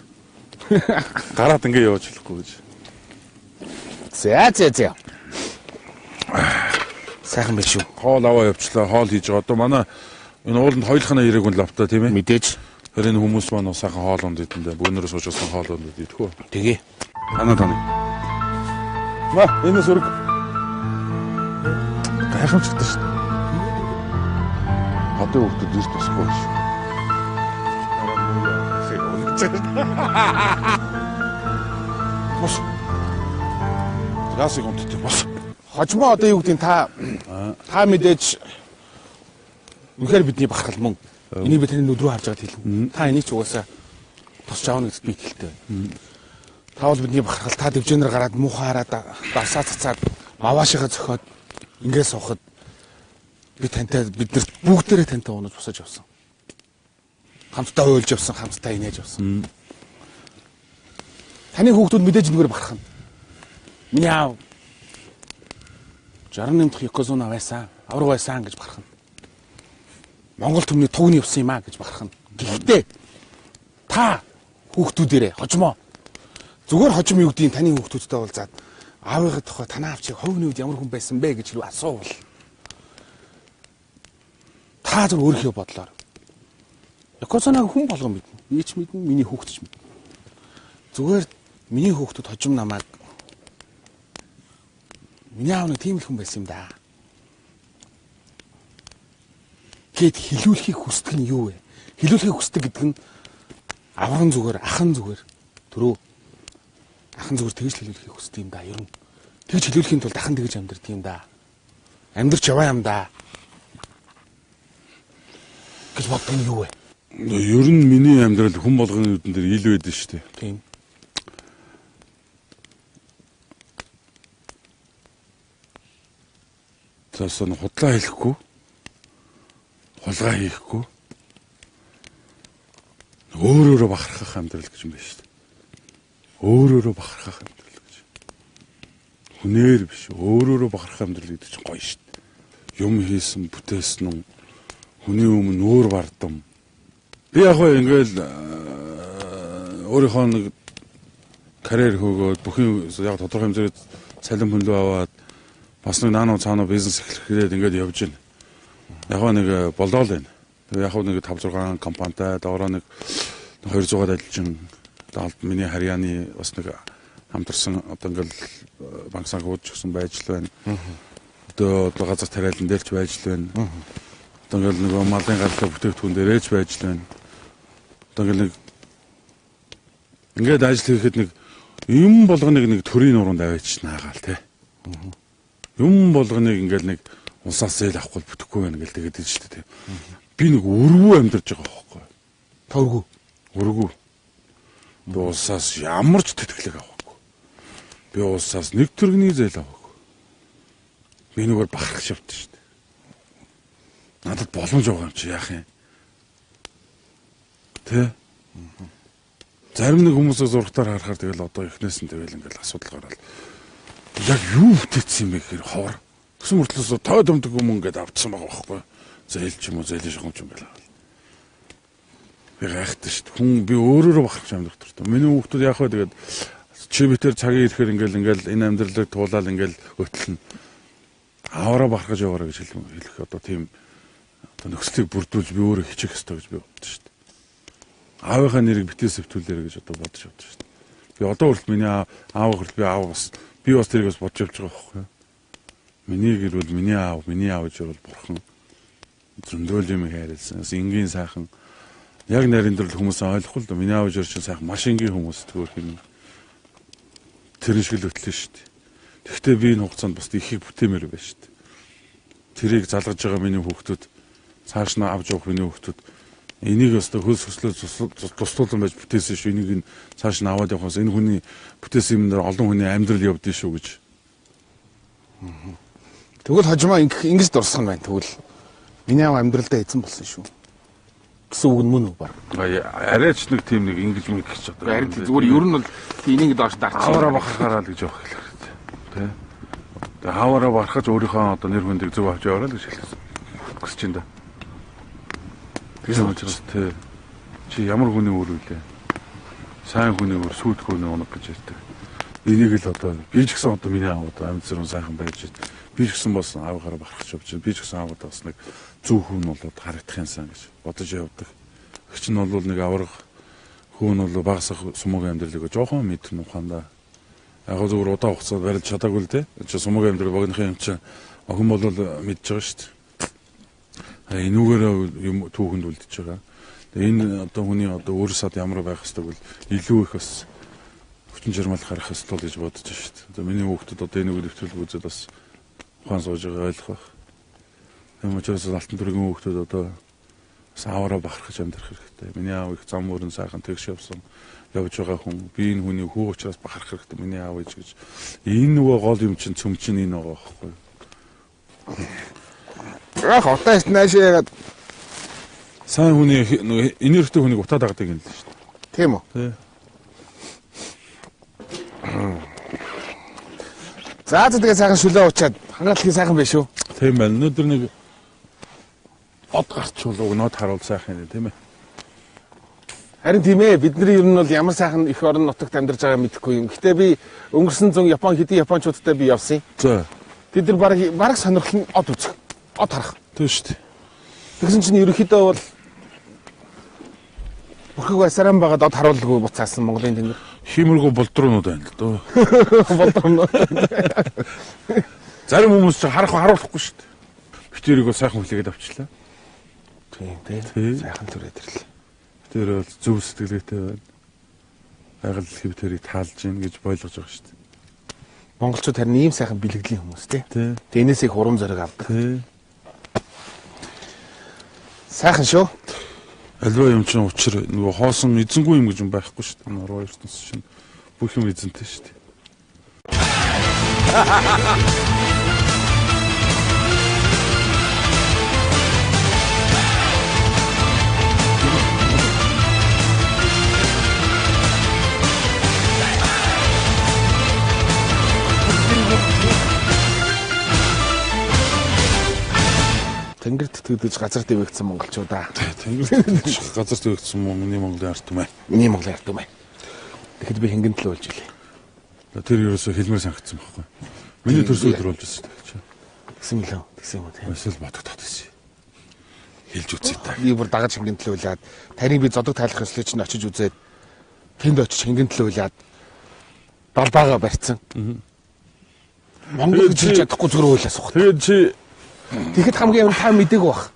гараад ингэ явж болохгүй гэж. За за за. Сайхан байх шүү. Хоол аваа явчлаа, хоол хийж байгаа. Одоо манай энэ ууланд хоёулахна ирээгүй л авта тийм ээ. Мэдээж. Тэр энэ хүмүүс маань сайхан хоол унд идэндээ. Бөөнөрөө сууж хоол унд идэх үү. Тэгээ. Танаа таны. Ма, энэс өрг. Гайхамшигтай шүү дээ. Хотын хүүхдүүд ирж тусахгүй шүү. Бос. Гасыг унтдаг бос. Хожмоо одоо юу гэдгийг та мэдээж үнэхээр бидний бахархал мөн. Энийг би таны нүд рүү харж байгаад хэлнэ. Та энийг ч угаасаа тосч аавна гэдэгт би итгэлтэй байна. Та бол бидний бахархал, та дэвжээнээр гараад муухай хараад давсаа цацаад маваашигаа зөхиод ингээ суухад би тантай бид нар бүгдээрээ тантай унаж босож явсан. Хамтдаа уйлж явсан, хамтдаа инээж явсан. Таны хүүхдүүд мэдээж энэгээр бахархана. Миний аав 68 дахь Йокозуна байсан, авраг байсан гэж бахархана. Монгол түмний тугны явсан юм а гэж бахархана. Гэхдээ та хүүхдүүдэрээ хожмоо зүгээр хожим юу гэдгийг таны хүүхдүүдтэй уулзаад аавынхаа тухай танаа аав чиг хувийн үед ямар хүн байсан бэ гэж хэрэг асуувал та зөв өөрийнхөө бодлоор Йокозунаг хүн болгон мэднэ. Би ч мэднэ, миний хүүхд ч мэднэ. Зүгээр миний хүүхдүүд хожим намайг миний аав нэг тийм л хүн байсан юм да. Гэт хилүүлэхийг хүсдэг нь юу вэ? Хилүүлэхийг хүсдэг гэдэг нь авран зүгээр, ахан зүгээр төрөө ахан зүгээр тэгж хилүүлэхийг хүсдэг юм да. Ер нь тэгж хилүүлэхийн тулд ахан тэгж амьдрдаг юм да. Амьдрч яваа юм да. Гэж боддог нь юу вэ? Ер нь миний амьдрал хүн болгоны нүдэн дээр ил байдаг шүү дээ. Тийм. Заас нь худлаа хэлэхгүй. Хулгай хийхгүй. Өөр өөрө бахархах амьдрал гэж юм байна шүү дээ. Өөрөөрөө бахархах амьдрал гэж. Хүнээр биш, өөрөөрөө бахархах амьдрал гэдэг чинь гоё шүү дээ. Юм хийсэн, бүтээсэн нь хүний өмнө нүүр бардам. Би яг хөө ингээл өөрийнхөө нэг карьер хөөгөөд бүхэн яг тодорхой хэмжээгээр цалин хөнлөө аваад бас нэг наануу цаануу бизнес эхлэх гээд ингээд явж байна. Яг нэг болдоол байна. Яг нэг 5 6 компанитай доороо нэг 200-аад ажилчин одоо миний харьяаны бас нэг хамтарсан одоо ингээл банк санхүүж гисэн байж л байна. Одоо газар тариалан дээр ч байж л байна. Одоо ингээл нөгөө малын гарлаа бүтээгдэхүүн дээрээ ч байж л байна. Одоо ингээл нэг ингээд ажил хийхэд нэг юм болгоныг нэг төрийн нуруунд аваач наагаал те. Юм болгоныг ингээл нэг улсаас зээл авахгүй бүтэхгүй байна гэл тэгээд дээ шүү дээ. Би нэг өргүү амьдарч байгаа байхгүй. Та өргүү? Өргүү. Би улсаас ямар ч тэтгэлэг авахгүй. Би улсаас нэг төгрөгийн зээл аваагүй. Би нүгээр бахарх явдсан шүү дээ. Надад боломж байгаа юм чи яах юм? Тэ? Зарим нэг хүмүүсээ зургатаар харахаар тэгэл одоо эхнээс нь тэгэл ингээл асуудал гараад яг юу бүтээсэн юм бэ гэхээр ховор. Тэгсэн мөртлөөс той төмдөг юм ингээд авчихсан байгаа байхгүй. Зээл ч юм уу, зээлийн шугам ч юм байл. Би гайхдаг шүү дээ. Хүн би өөрөөрөө бахарч амьдрах дуртай. Миний хүүхдүүд яах вэ тэгээд чи битэр цагийн ирэхээр ингээл энэ амьдралыг туулаад ингээл өтлөнө. Аваараа бахархаж яваараа гэж хэлэх одоо тийм одоо нөхцөлийг бүрдүүлж би өөрөө хичээх ёстой гэж би боддог шүү дээ. Аавынхаа нэрийг битгий сэвтүүлээрэй гэж одоо бодож явдаг шүү дээ. Би одоо хүртэл миний аав хүртэл би аав бас би бас тэрийг бас бодож явж байгаа байхгүй юу? Миний гэр бол миний аав гэж бол бурхан зөндөөл юм хайрлсан. Бас энгийн сайхан яг нарийн дөрөл хүмүүс ойлгохгүй л доо. Миний аав жир чинь сайхан маш энгийн хүмүүс төгөөрх юм. Тэр шиг л хөтлөө шүү дээ. Тэгэхдээ би энэ хугацаанд бас ихийг бүтээмээр байна шүү дээ. Тэрийг залгаж байгаа миний хүүхдүүд цааш нь авч явах миний хүүхдүүд энийг өстө хөлс хөслөө тусдуулан байж бүтээсэн шүү. Энийг нь цааш нь аваад явахаас энэ хүний бүтээсэн юм дээр олон хүний амьдрал явдсан шүү гэж. Тэгвэл хожимоо ингэж дурсах нь байна. Тэгвэл миний аав амьдралдаа эзэн болсон шүү гэсэн үг нь мөн үү баг? Арайч нэг тийм нэг ингэж мэг гэж одоо. Харин зүгээр ер нь бол энийг доош дарчих. Аваараа бахархаараа л гэж явах хэлэх хэрэгтэй. Тэ. Тэгээ аваараа бахархаж өөрийнхөө одоо нэр хүндийг зөв авч яваарай л гэж хэлсэн. Хүсэж байна да. Тийм учраас тэ чи ямар хүний үр үлээ? Сайн хүний үр, сүйт хүний унаг гэж ярьдаг. Энийг л одоо би ч гэсэн одоо миний аав одоо амьд зэрэг сайхан байж байна. Би ч гэсэн бас ааваараа бахархаж явж байна. Би ч гэсэн ааваа бас нэг зөв хүн болоод харагдах юмсан гэж бодож явдаг. Их чинь бол нэг авраг хүн бол багасах сумаг амьдралыг жоохон мэдэн ухаандаа. Яг зөвхөн удаан хугацаанд барилж чадаагүй л дээ. Чи сумаг амьдрал богинохон юм чинь охин бол мэдж байгаа шүү дээ. Энүүгээр юм түүхэнд үлдчихэж байгаа. Энэ одоо хүний одоо өөр сад ямар байх ёстойг бол илүү их бас хүчин чармаал гарах ёстой гэж бодож байна шүү дээ. Одоо миний хүүхдүүд одоо энэ үг нэвтрүүлэг үзээд бас ухаан сууж байгаа ойлгох байх. Тийм учраас алтан төргийн хүүхдүүд одоо бас ааваараа бахархаж амьдрах хэрэгтэй. Миний аав их зам өрн сайхан тэгш явсан явж байгаа хүн. Би энэ хүний хүү учраас бахарх хэрэгтэй. Миний аав ээж гэж. Энэ нөгөө гол юм чинь цөм чинь энэ байгаа байхгүй юу? Яг одоо наашаа яагаад сайн хүний нөгөө энергитэй хүнийг утаа дагдаг юм л шүү дээ. Тийм үү? Тий. За тэгээ сайхан шүлээ уучаад хангаалт сайхан байх шүү. Тийм байна. Өнөөдөр нэг од гарчвал уг нод харуул сайхан юм тийм ээ. Харин тийм ээ. Бидний ер нь бол ямар сайхан их орон нутагт амьдарч байгаа мэдэхгүй юм. Гэтэ би өнгөрсөн зун Япон хэдийн японочдтой би явсан. За. Тэд нар бараг сонирхол нь од үзэх. Од харах. Тийм шүү дээ. Тэгсэн чинь ерөнхийдөө бол бүрхэг байсарaan байгаад од харуулгүй буцаасан Монголын тэнгэр. Хиймэргүй болдруунууд байна л дөө. Болдруунууд. Зарим хүмүүс чинь харах харуулахгүй шүү дээ. Битэрийг бол сайхан хүлээгээд авчлаа. Тийм тий. Сайхан төрөөд ирлээ. Битэр бол зөв сэтгэлгээтэй байна. Байгаль хэвтэрийг таалж гин гэж ойлгож байгаа шүү дээ. Монголчууд харин ийм сайхан бэлгэдлийн хүмүүс тий. Тий. Энээс их урам зориг авдаг. Тий. Сайхан шүү. Альва юм чинь учир нөгөө хоосон эзэнгүй юм гэж юм байхгүй шүү дээ. Норвоо ертөнц чинь бүх юм эзэнтэй шүү дээ. Тэнгэр тэтгэдэж газар дэвэгдсэн монголчуудаа. Тэнгэр тэтгэдэж газар дэвэгдсэн миний Монголын ард түмэн. Миний Монголын ард түмэн. Тэгэхэд би хингэн төлөө болж илээ. Тэр ерөөсөө хэлмээр санагдсан байхгүй. Миний төрсөн өдөр болж байсан шүү дээ. Тэгсэн мөлөө. Тэгсэн юм уу тийм. Эсвэл бодогдоод байсан. Хэлж үзье та. Би бүр дагаж хингэн төлөөлээд таныг би зодог тайлах ёслыг чинь очиж үзээд тэнд очиж хингэн төлөөлээд далбаагаа барьцсан. Монгол гэж хэлж чадахгүй зүгээр уйлаа суух. Тэгээд чи тэгэхэд хамгийн амар та мдээгүй бах.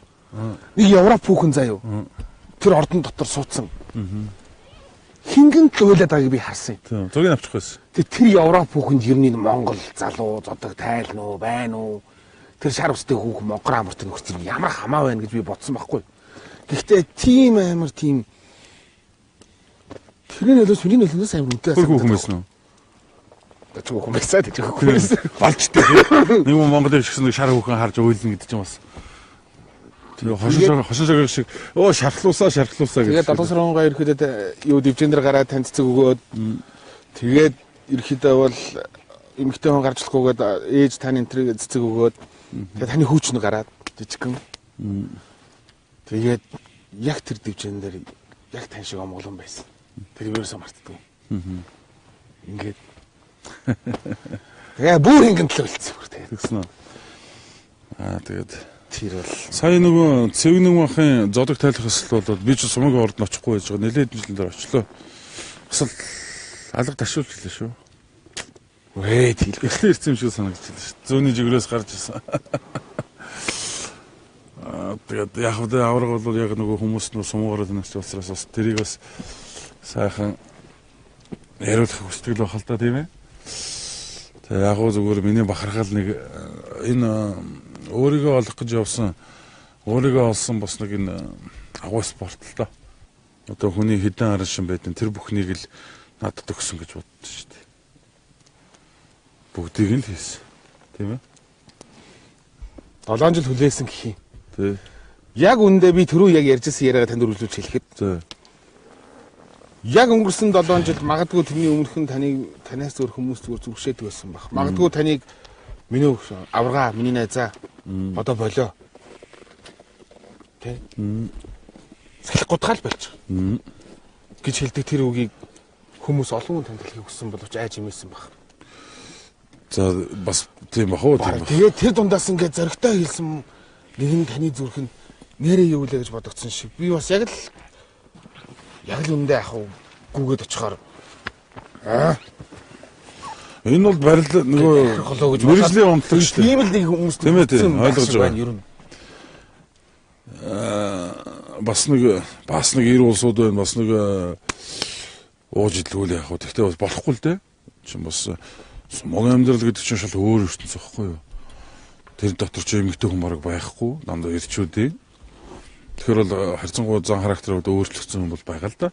Нэг Европ хүүхэн заяа. Тэр ордон дотор суудсан. Хингэн төлөөлээд байгааг би харсан юм. Зургийг авчих байсан. Тэр Европ хүүхэнд ер нь Монгол залуу зодог тайлна уу, байна уу? Тэр шар устай хүүхэн монгор амарт нөхцөл ямар хамаа байна гэж би бодсон байхгүй. Гэхдээ тийм амар тийм тэрний нөлөөс миний нөлөөнөөс амар үнэтэй байсан. Хүүхэн байсан уу? Хүүхэн байсан гэж хүүхэн байсан. Балчтай. Нэг юм Монголын шигсэн нэг шар хүүхэн харж уйлна гэдэг чинь бас. Тэгээ хошин шог шиг өө шархлуусаа шархлуусаа гэж. Тэгээд 7 сарын гоо ерөөхдөө юу дивжин дээр гараад танд цэцэг өгөөд тэгээд ерөөхдөө бол эмэгтэй хүн гарч болохгүйгээд ээж таны энтрийг цэцэг өгөөд тэгээд таны хүүч нь гараад жижигхэн. Тэгээд яг тэр дивжин дээр яг тань шиг омголон байсан. Тэр ерөөсөө мартдаггүй. Ингээд тэгээ бүр ингэн төлөөлсөн бүр тэгээд. Тэгсэн үү? Аа тэгээд тэр бол сая нөгөө цэвгэн махын зодог тайлах ёслол бол би ч сумгийн орд очихгүй байж байгаа. Нэлээд жилийн дараа очлоо. Бас л алга ташуулж илээ шүү. Вэ тэгэл эхлэн ирсэн юм шиг санагдчихлаа шүү. Зүүнний жигрээс гарч ирсэн. Аа тэгээд яг вэ авраг бол яг нөгөө хүмүүс нөө сумгаараа таньж улсраас бас тэрийг бас сайхан яриулах хүсдэг л байх л та тийм ээ. Тэгээ яг гоо зүгээр миний бахархал нэг энэ өөрийгөө олох гэж явсан өөрийгөө олсон бас нэг энэ агуу спорт л доо. Одоо хүний хэдэн аран шин байдэн тэр бүхнийг л надад өгсөн гэж боддоо шүү дээ. Бүгдийг нь л хийсэн. Тийм ээ. 7 жил хүлээсэн гэх юм. Тий. Яг үндэ би түрүү яг ярьжсэн яриагаа танд үргэлжлүүлж хэлэхэд. Тий. Яг өнгөрсөн 7 жил магадгүй тэрний өмнөхөн таныг танаас өөр хүмүүс зүгээр зүгшээдэг байсан баг. Магадгүй таныг миний аварга, миний найзаа одоо болоо. Тэ? Салхи гутгаал болчих. Гэж хэлдэг тэр үгийг хүмүүс олон хүн танд хэлхийг хүссэн боловч айж имээсэн баг. За бас тийм бах уу тийм. Тэгээд тэр дундаас ингээд зоригтой хэлсэн нэгэн таны зүрхэнд нэрээ юу лээ гэж бодогдсон шиг. Би бас яг л үндэ ах уу гүгээд очихоор энэ бол барил нөгөө мэргэжлийн онцлог шүү дээ. Тийм л нэг хүмүүс тийм ээ ойлгож байгаа юм. Бас нэг эр улсууд байна, бас нэг ууж идэлгүй л яах вэ? Гэхдээ бас болохгүй л дээ. Чин бас сумог амьдрал гэдэг чинь шал өөр ертөнц байхгүй юу? Тэр дотор ч эмэгтэй хүн бараг байхгүй, дандаа эрчүүдийн. Тэгэхээр бол харьцангуй зан характерууд өөрчлөгдсөн хүн бол байгаа л да.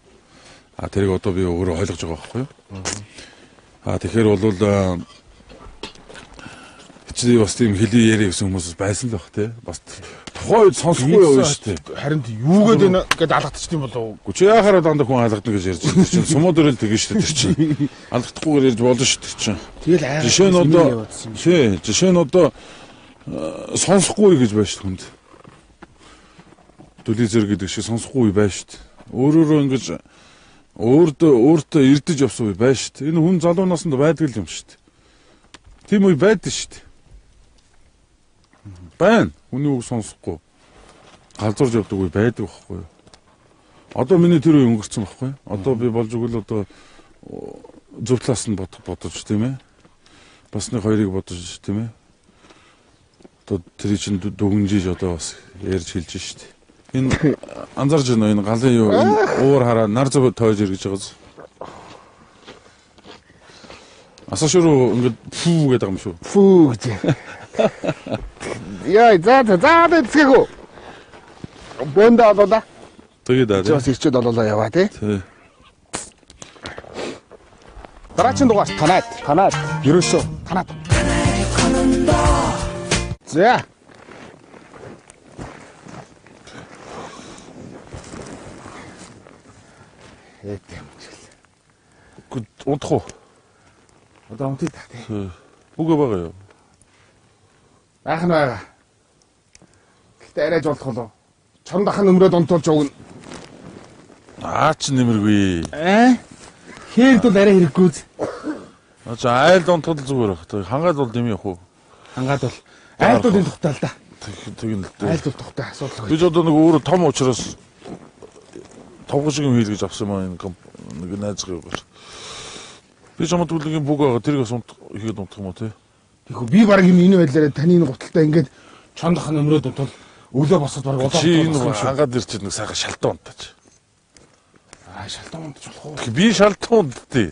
А тэрийг одоо би өөрөө ойлгож байгаа байхгүй юу? А тэгэхээр бол чи бас тийм хэлий яриа гэсэн хүмүүс байсан л баг тий. Бас тухайн үед сонсохгүй явна шүү дээ. Харин юугээд байна гэд алгадчихсан юм болов уу? Чи яхаараа дандаа хүн алгадна гэж ярьж байна чинь. Сумууд өрөөл тэгэн шүү дээ тэр чинь. Алгадахгүйгээр ярьж болно шүү дээ чинь. Тэгэл айгаа. Жишээ нь одоо жишээ нь одоо сонсохгүй гэж байна шүү хүнд. Дүлий зэрэг гэдэг шиг сонсохгүй байна шүү дээ. Өөрөөрөө ингэж өөртөө эрдэж явсан үе байна шүү дээ. Энэ хүн залуу наснд байдаг л юм шүү дээ. Тийм үе байдаг шүү дээ. Байна. Хүний үг сонсохгүй галзуурж явдаг үе байдаг байхгүй юу? Одоо миний тэр үе өнгөрцөн байхгүй юу? Одоо би болж өгөл одоо зөв талаас нь бодож тийм ээ. Бас нэг хоёрыг бодож тийм ээ. Одоо тэр чинь дүгнжиж одоо бас ярьж хэлж шүү дээ. Энэ анзаарч байна энэ галын юу энэ уур хараа нар зөв тойж иргэж байгаа. Асаашруу ингээд фүү гэдэг юм шүү. Фүү гэж. Яа за за тэцгээгүй. Бөндө олоолаа. Тэгээд аа. Чи бас ирчүүд олоолаа яваа тий. Тий. Дараагийн дугаар танаад ерөөсөө танаад. За. Удах уу? Одоо унтъя та тий. Үгүй байгаа юу? Байх нь байгаа. Гэтэ арай жолдох болов. Чон дахан нөмрөөд унтуулж угна. Аа чи нэмэргүй. Аа? Хээрд бол арай хэрэггүй. Аа чи айлд унтвал зүгээр байх. Хангаад бол юм явах уу? Хангаад бол айлд бол энэ тухтай л да. Тэгин л дээ. Айлд бол тухтай асуудалгүй. Би ч одоо нэг өөрөө том учраас товгон шиг юм хийл гэж авсан юм аа энэ нэг найзгаа юугаар. Би ч хамт үлгийн бүг байгаа тэрийг бас хийгээд унтах юм уу те? Тэгэхүү би баг юм энэ байдлаараа таны энэ гуталтай ингээд чондох нөмрөөд унтвал өглөө босоод баг улаан. Чи энэ хангаад ирчээд нэг сайхан шалтан унтаач. Аа шалтан унтаж болох уу? Би шалтан унтдээ.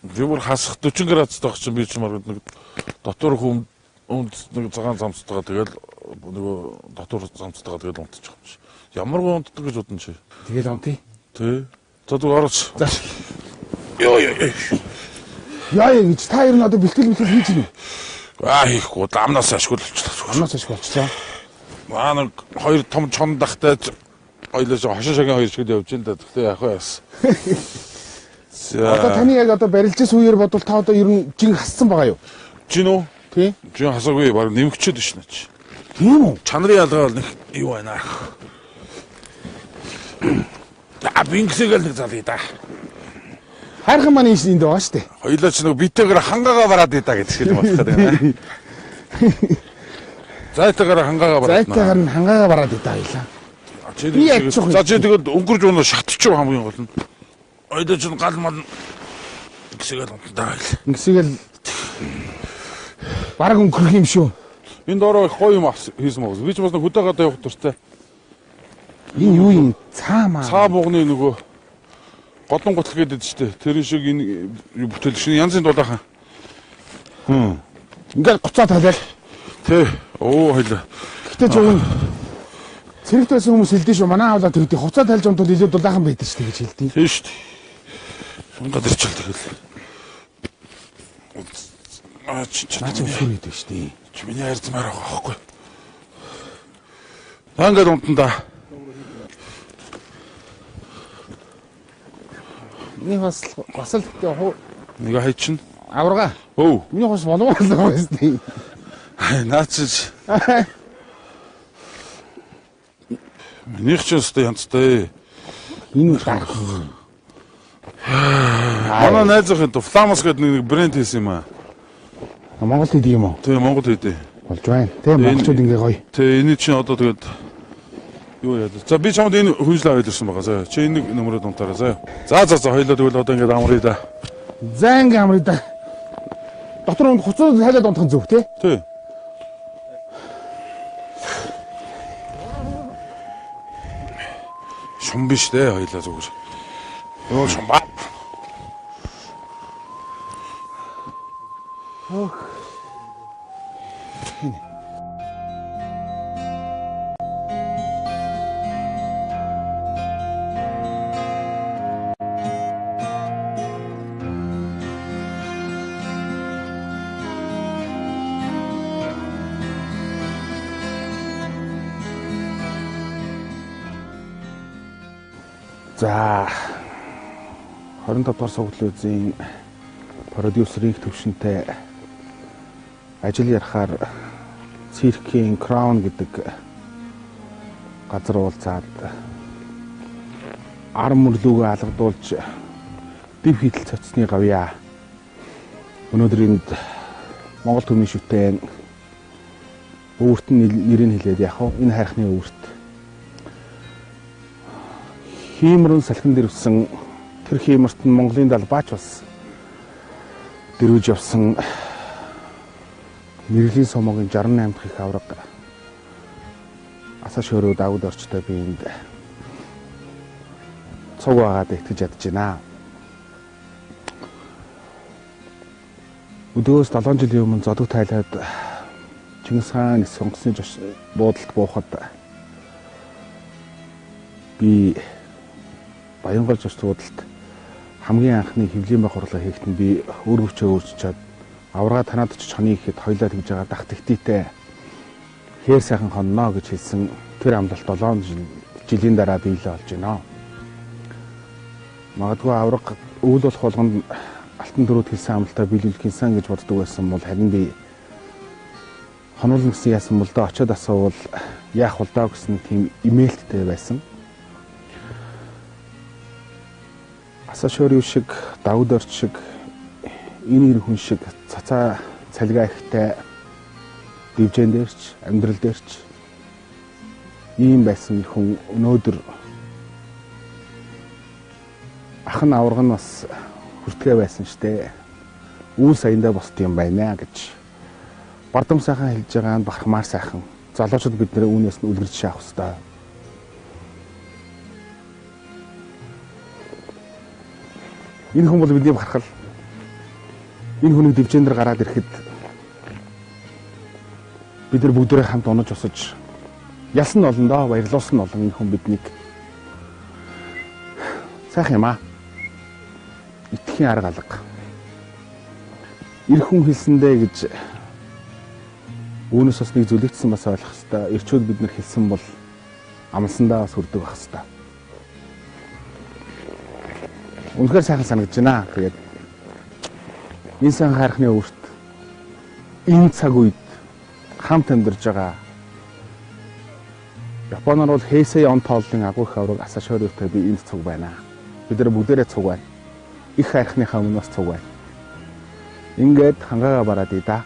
Би бүр хасах 40 градус таах чинь би ч маргад нэг дотор хүм өмд нэг цагаан замцтайгаа тэгэл нөгөө дотор замцтайгаа тэгэл унтчих юм чи. Ямар гоо унтдаг гэж бодно чи. Тэгэл унтъя. Тэ. За зүг орооч. За. Йоо ёо. Яа яа гэж та ер нь одоо бэлтгэл хийж гинэ. Аа хийхгүй амнаас ашгүй болчихлоо. Амнаас ашгүй болчихлоо. Аа нэг хоёр том чон дахтай хоёлоо хошин шагийн хоёр шигэд явж ин да. Тэгтээ яах вэ яас. Одоо таны яг одоо барилжээс үеэр бодвол та одоо ер нь жин хассан байгаа юу? Жин үү? Тий. Жин хасаагүй баг нэмэгчээд шнэ чи. Тийм үү? Чанарын ялгаа бол нэг юу байна. Аа бингсэгээл нэг залъя да. Хайрхан маань энд байгаа шүү дээ. Хоёлоо ч нэг битэйгээр хангагаа бараад идаа гэж хэлж болох гэдэг юм. Зайтаагаар хангагаа бараад. Зайтаагаар нь хангагаа бараад идаа хоёлаа. За чи тэгэл өнгөрж унаа шатчих хамгийн гол нь. Хоёлоо ч гал мал гисгээл унтдаа байл. Гисгээл бараг өнгөрөх юм шүү. Энд ороо их гоё юм хийсэн байгаа. Би ч бас нэг хөдөө гадаа явах дуртай. Энэ юу юм? Цаа маа. Цаа бугны нөгөө голон гутал гэдэг шүү дээ. Тэр шиг энэ бүтээл шинэ янзын дулаахан. Ингээд гоцоо талаал. Тэ. Оо хоёлаа. Гэтэ ч өгөн цэрэгт байсан хүмүүс хэлдэж шүү. Манай аавлаа тэрдээ хуцаа тайлж унтвал илүү дулаахан байдаг шүү дээ гэж хэлдэг. Тийм шүү дээ. Ингээд ирчэл тэгэл. Аа чи наа чи өсвөр гэдэг шүү дээ. Чи миний хайрцмаар байгаа байхгүй. Та ингээд унтан да. Миний бас л гэдэг хуу нэг хайчин. Аврага. Өө. Миний хос болов болов байсан. Наа чи. Минийх ч өстой янзтай. Энэ дарах. Манай найзынхын Фламос гэдэг нэг брэнд хийсэн юм аа. Монгол хэд юм уу? Тий, Монгол хэд. Болж байна. Тэ монголчууд ингээ гоё. Тий, энэ чинь одоо тэгээд юу яа. За би чамд энэ хүнжил аваад ирсэн байгаа. За чи энэ нөмрөөд унтаарай заа. За за за хоёлоо тэгвэл одоо ингээд амрая да. За ингээ амрая да. Дотор нь хуцаа хайлаад унтах нь зөв тий? Тий. Шум биш дээ хоёлоо зүгээр. Юу шум ба. Ох. За 25 дугаар суглал үзийн продюсерийн төвшөнтэй ажил ярихаар циркийн Crown гэдэг газар уулзаад ар мөрлүүгөө алгадуулж дэв хитэл цоцсны гавьяа. Өнөөдөр энд Монгол түмний шүтэн өвөрт нь нэрийг хэлээд яах вэ? Энэ хайрхны өвөрт хиймрэн салхин дэрвсэн тэр хиймэрт нь Монголын далбаач бас дэрвж явсан мэрэглийн сумогийн 68 дахь их авраг асаа шөөрөө давд орчтой би энд цуг байгаад итгэж ядж байна. Өдөөс 7 жилийн өмнө зодог тайлаад Чингис хаан сонгоцны буудалд буухад би Баянгол зочд буудалд хамгийн анхны хөвлийн баг хурлаа хийхэд нь би өөрөвчөө өөрчилж чад аврага танаад очиж хонё гэхэд хоёлаа тэгж байгаа дах тэгтийтэй хээр сайхан хонно гэж хэлсэн тэр амлалт 7 жилийн дараа биелээ болж байна. Магадгүй авраг өвөл болох болгонд алтан дөрөвд хэлсэн амлалтаа биелүүлэх юмсан гэж боддог байсан бол харин би Хонуулна гэсэн яасан бол доо очиод асуувал яах бол доо гэсэн тийм имэйлттэй байсан. Асашорю шиг, Давд орч шиг, энэ ир хүн шиг цацаа цалгаа ихтэй дивжэн дээрч, амьдрал дээрч ийм байсан хүн өнөөдөр ах нь аварга нь бас хүртгээ байсан штэ. Үүл саяндаа босд юм байна гэж бардам сайхан хэлж байгаа нь бахархмаар сайхан. Залуучууд бид нэр үүнээс нь үлгэр жишээ авах ёстой. Энэ хүн бол бидний бахархал. Энэ хүнийг дивжэн дээр гараад ирэхэд бид нар бүгдээрээ хамт унаж усаж ялсан нь олон доо, баярлуулсан нь олон энэ хүн биднийг сайхан юм аа. Итгэхийн арга алга. Эр хүн хэлсэндээ гэж үүнээс бас нэг зүлэгдсэн бас ойлгох хэвээр. Эрчүүд бид нар хэлсэн бол амлсандаа бас хүрдэг байх хэвээр. Үнэхээр сайхан санагдаж байна. Тэгээд энэ сайхан хайрхны өвөрт энэ цаг үед хамт амьдарч байгаа Японоор бол Хэйсэй он тооллын агуу их авраг Асашориутай би энд цуг байна. Бид нар бүгдээрээ цуг байна. Их хайрхныхаа өмнө бас цуг байна. Ингээд хангаагаа бараад ий да.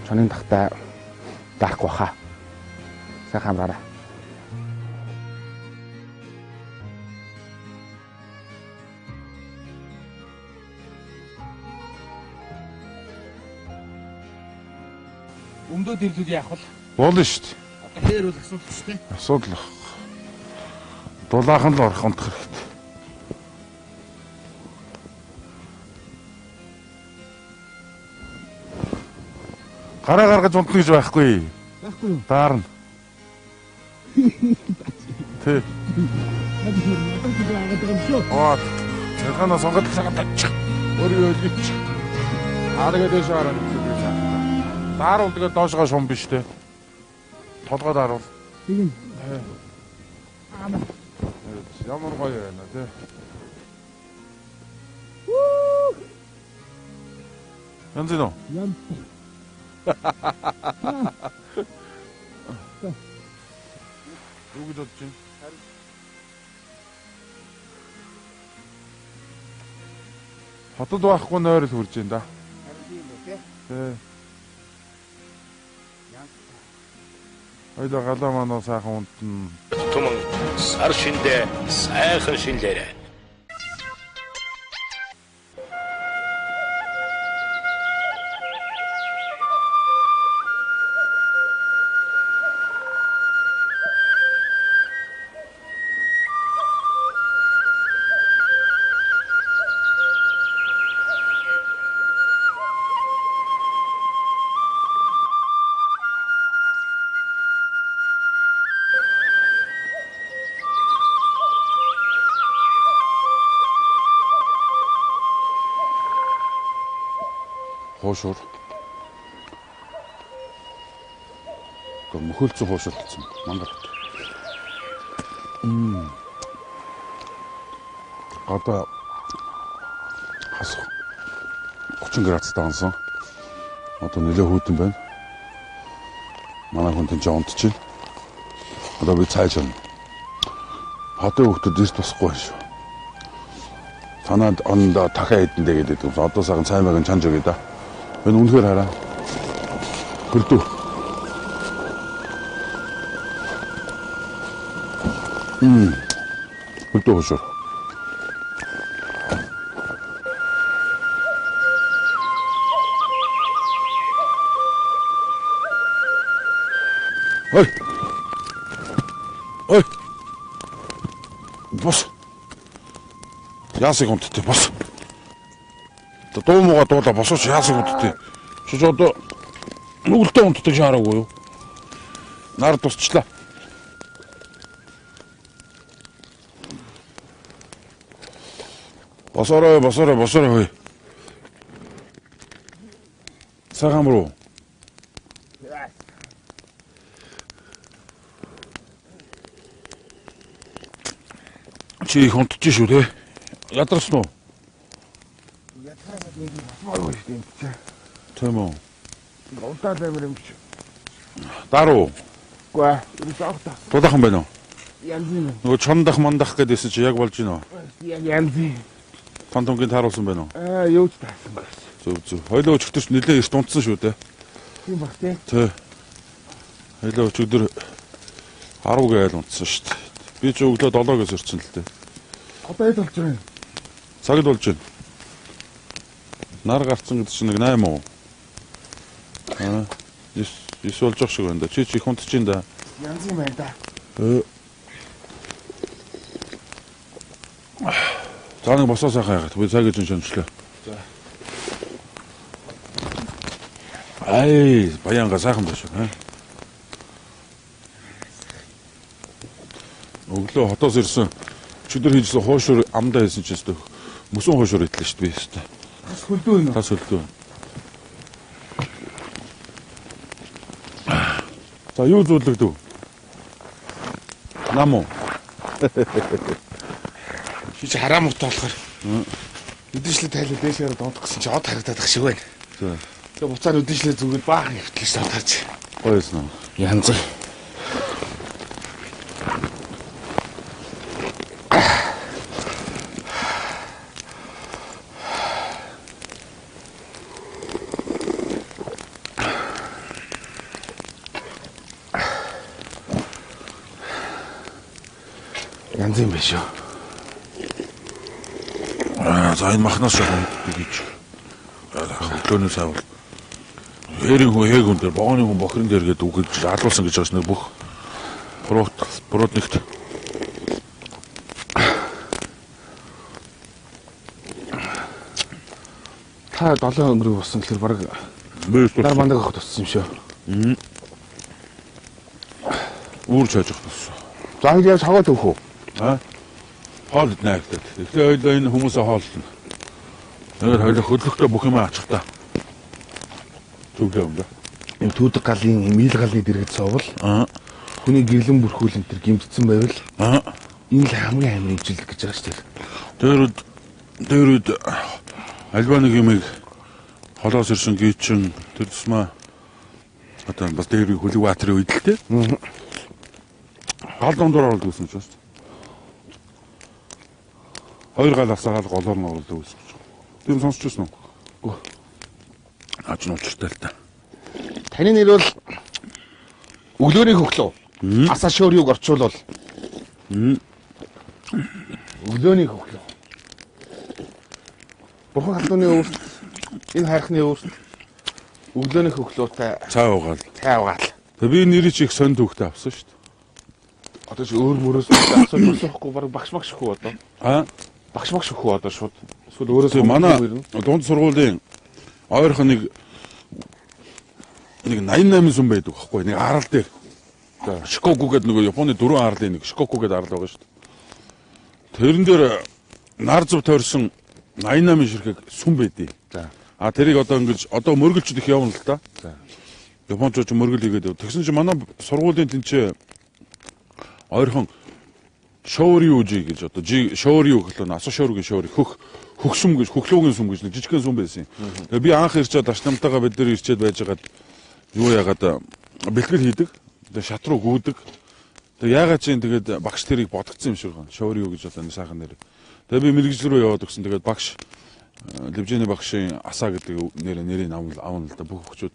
Чонын тахтай дарахгүй хаа. Сайхан амраарай. Өмдөө дэвлүүд яах вэ? Болно шүү дээ. Одоо хээр бол асуудал шүү дээ. Асуудал байхгүй. Дулаахан л орох унтах хэрэгтэй. Гараа гаргаж унтна гэж байхгүй. Байхгүй юу? Даарна. Тэ. Аа. Цахана сонгоод цагаан тачих. Өөрийгөө өлгөч. Аргаа дэш хараа. Daarуул тэгээд доошгоо шум биш үү? Толгой daarуул. Тийм. Ямар гоё байна тий. Янз нөө. Янз. Юу гэж бодож байна? Хотод байхгүй нойрол хурж байна да. Харин тийм үү тий. Тий. Хоёлаа галаа маань сайхан унтна. Түмэн сар шиндээ сайхан шинлээрэй. Хуушуур. Гэхдээ мөхөлцөн хуушуурлцсан. Мангар. Одоо хас 30 градус таансан. Одоо нэлээ хүйтэн байна. Манай хүн тэнцээ унтчихэв. Одоо би цайж явна. Хотын хүүхдүүд эрт босхгүй байх шүү. Танад ондоо дахиад идэндээ гэдэг юм. Одоо сайхан цай маяг чанж өгье да. Энэ үнэхээр хараа. Хөрдөө. Хөрдөө хошоор. Ой. Ой. Бос. Яасыг унттай бос. Дуу мууга дуулаа босооч яасыг унттай. Чи одоо нүгэлтэй унтдаг шаараагүй юу? Нар тусчлаа. Босоорой, босоорой, босоорой хөөе. Сайхан руу. Чи их унтчих шүү те. Ядарсан уу? Ядраад нэг болмооргүй шүү дээ. Тийм үү. Унтаал амир юм чи. Даруу. Үгүй ээ. Ерөөс авах та. Дулаахан байна уу? Янз юм. Нөгөө чондах мандах гэдээсэн чи яг болж гинөө. Яг янз юм. Тон тонгийн тааруулсан байна уу? Аа, юу ч таасан гэж. Зөв зөв. Хоёлоо өчигдөр нэлээ эрт унтсан шүү дээ. Тийм баг тий. Тий. Хоёлоо өчигдөр 10 гээл унтсан шүү дээ. Би ч өглөө 7-оос ирсэн л дээ. Одоо хэд болж байна? Цагд болж байна. Нар гарцсан гэдэг чинь нэг 8 уу? Аа, 9 болж байгаа шиг байна да. Чи их унтж чинь да. Янз юм байна да. За нэг босоо сайхан яагаад. Би цаг гэж шөнөжлөө. За. Ай, баянга сайхан байх шүү. Өглөө хотоос ирсэн. Өчигдөр хийжсэн хуушуур амдаа хийсэн чинь өстө мөсөн хуушуур идлээ шүү дээ би өстө. Тас хөлдөө нөө. Тас хөлдөө. За юу зуудлагдв? Нам уу? Чи чи хараа муутай болохоор. Үдэншлээ тайлаа дээш хараад унтах гэсэн чи од харагдаад ах шиг байна. За. Тэгээ буцаад үдэншлээ зүгээд баахан хэвтлээ шүү тарж. Гоёсэн уу? Янз. Янз юм биш үү? Аа, за энэ махнаас жоохон идэх гэж. Өглөөний цай бол Хэрийн хүн хээг хүн дээр, богооны хүн бохирон дээр гэдэг үг гэж алуулсан гэж байгаа шнэ бүх буруут нэгт. Та 7 өнгөрөг болсон гэхэр бараг нар мандаг авах туссан юм шүү. Үүр чойж авах туссан. За хэд яаж хаваад өгөх үү? Аа. Хоол иднэ гэхэд. Тэгэхээр хоёлоо энэ хүмүүсээ хооллоно. Тэгээд хоёлоо хөдлөхтэй бүх юм ачих та. Зүглээ юм да. Эм түүдэг галын, эм ил галны дэргэд соовол. Аа. Хүний гэрлэн бүрхүүл энэ төр гимтсэн байвал Аа. энэ л хамгийн амар имчилдэг гэж байгаа шүү дээ. Тэр үед альва нэг юмыг холоос ирсэн гийчин тэр тусмаа одоо бас дээр хөлөг баатрын үед л те. Гал дундуур оруулдаг гэсэн чинь шүү дээ. Хоёр гал асаагаал голоор нь оруулдаг гэсэн чинь. Тийм сонсч байсан уу? Үгүй. Наач нь учиртай л та. Таны нэр бол өглөөний хөхлөө. Аса шөөрийг орчуулвал. Өглөөний хөхлөө. Бурхан халдууны өвөрт энэ хайрхны өвөрт өглөөний хөхлөөтэй Цай уугаал. цай уугаал. Тэгээ би нэрийг чи их сонь төвхтэй авсан шүү дээ. Одоо чи өөр мөрөөс асууж асуухгүй баг багш багш хүү одоо. Аа. Багш багш хүү одоо шууд. Эсвэл өөрөөс Тэгээ манай дунд сургуулийн ойрхон нэг 88 сүм байдаг байхгүй нэг арал дээр. Шикоку гэдэг нөгөө Японы дөрвөн арлын нэг Шикоку гэдэг арал байгаа шүү дээ. Тэрэн дээр нар зөв тойрсон 88 ширхэг сүм байдیں۔ За. А тэрийг одоо ингэж одоо мөргөлчд их явна л да. За. Японочууд ч мөргөл хийгээд яв. Тэгсэн чинь манай сургуулийн тэнцээ ойрхон Шоурюжи гэж одоо Шоурю гэхлээр асуу шоургийн шоури хөх хөхсүм гэж хөхлөөгийн сүм гэж нэг жижигхэн сүм байсан юм. Тэгээ би анх ирчээд ач намтайгаа бид нэр ирчээд байжгаад юу яагаад бэлтгэл хийдэг. Тэгээ шат руу гүйдэг. Тэгээ яагаад чинь тэгээд багш тэрийг бодгцсан юм шиг байна. Шоурю гэж одоо нэг сайхан нэр. Тэгээ би мэрэгжил рүү яваад өгсөн. Тэгээд багш Левжэний багшийн асаа гэдэг нэрийг авна л да бүх хөгчүүд.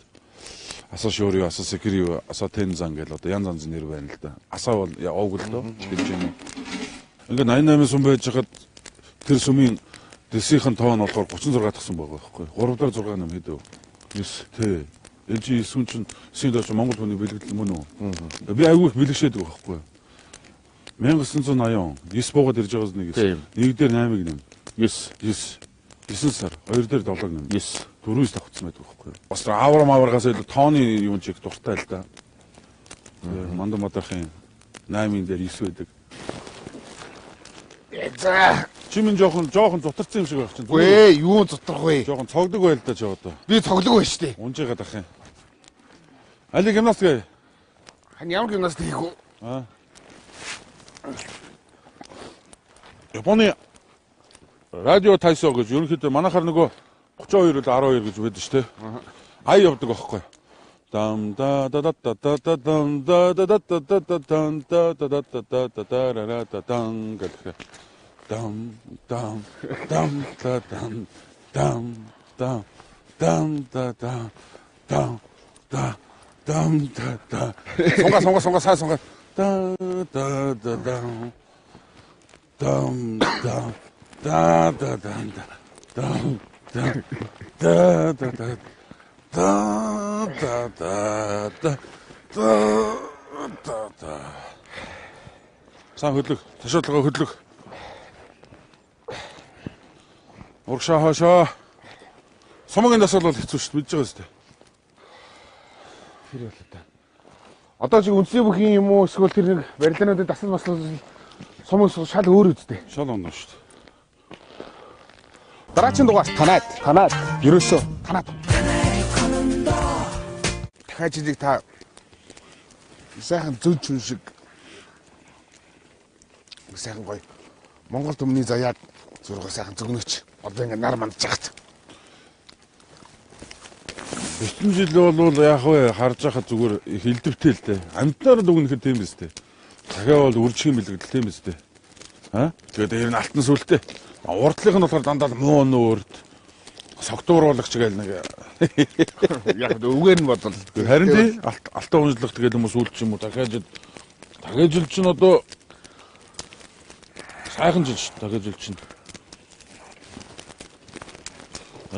Аса шоурю, аса секирю, аса тензан гэл одоо янз янзын нэр байна л да. Аса бол овг л доо Левжэний. Ингээд 88 сүм байж хахад тэр сүмийн дэсийнхэн тоо нь болохоор 36 дахь сүм байгаа байхгүй. 3 дээр 6 нэм хэд вэ? 9. Тий. Энэ чи сүм чинь 9 доош Монгол хүний бэлэгдэл мөн үү? Би айгүй их бэлэгшээдэг байхгүй. 1980 9 буугаад ирж байгаас нэг Тийм. 9. Нэг дээр 8-ыг нэм. 9. 9. 9 сар, 2 дээр 7-ыг нэм. 9. 4-өөс давхцсан байдаг байхгүй. Бас тэр авар маваргаас илүү тооны юм чиг дуртай л да. Мандан мадахын 8-ын дээр 9 байдаг. За. Чи минь жоохон зутарсан юм шиг байх чинь. Үгүй юу зутрах вэ? Жоохон цогдөг байл да чи одоо. Би цоглог байна шүү дээ. Унжигаад ах юм. Али гимнастик. Хань ямар гимнастик хийх вэ? Аа. Японы радио тайсо гэж ерөнхийдөө манайхаар нөгөө 32 л 12 гэж байдаг шүү дээ. Ая явдаг байхгүй. Дам да да да да да да дам да да да да да да дам да да да да да да да ра да дан гэх. Дам дам дам да дам дам дам дам да да дам да дам да да. Сунга сунга сунга сайн сунга. Да да да дам дам дам да да дам дам дам да да да да да да да да да. Сайн хөдлөх, ташуудлага хөдлөх. Урагшаа хойшоо. Сумагийн дасгал бол хэцүү шүү дээ, мэдж байгаа үстэй. Тэр бол та. Одоо чи үндсийн бүхийн юм уу эсвэл тэр нэг барилгаануудын дасгал маслал сумаг шал өөр үстэй. Шал оноо шүү дээ. Дараагийн дугаар танаад. Танаад. Ерөөсөө танаад. Дахиад жилийг та сайхан зөн чүн шиг сайхан гоё Монгол төмний заяад зураг сайхан зөгнөөч. Одоо ингэ нар мандж хат. Эртэн жил бол яг вэ харж байхад зүгээр их элдвтэй л дээ. Амьтнаар л өгнөхэд тийм биз дээ. Дахиад бол үржихийн бэлэгдэл тийм биз дээ. Аа? Тэгээд ер нь алтан сүлтэй. Урдлынх нь болохоор дандаа муу нөөрд согтууруулагч гээл нэг яг үгээр нь бодвол харин тий алтан унжлах тэгэл хүмүүс үл ч юм уу дахиад жил чинь одоо сайхан жил шүү дахиад жил чинь.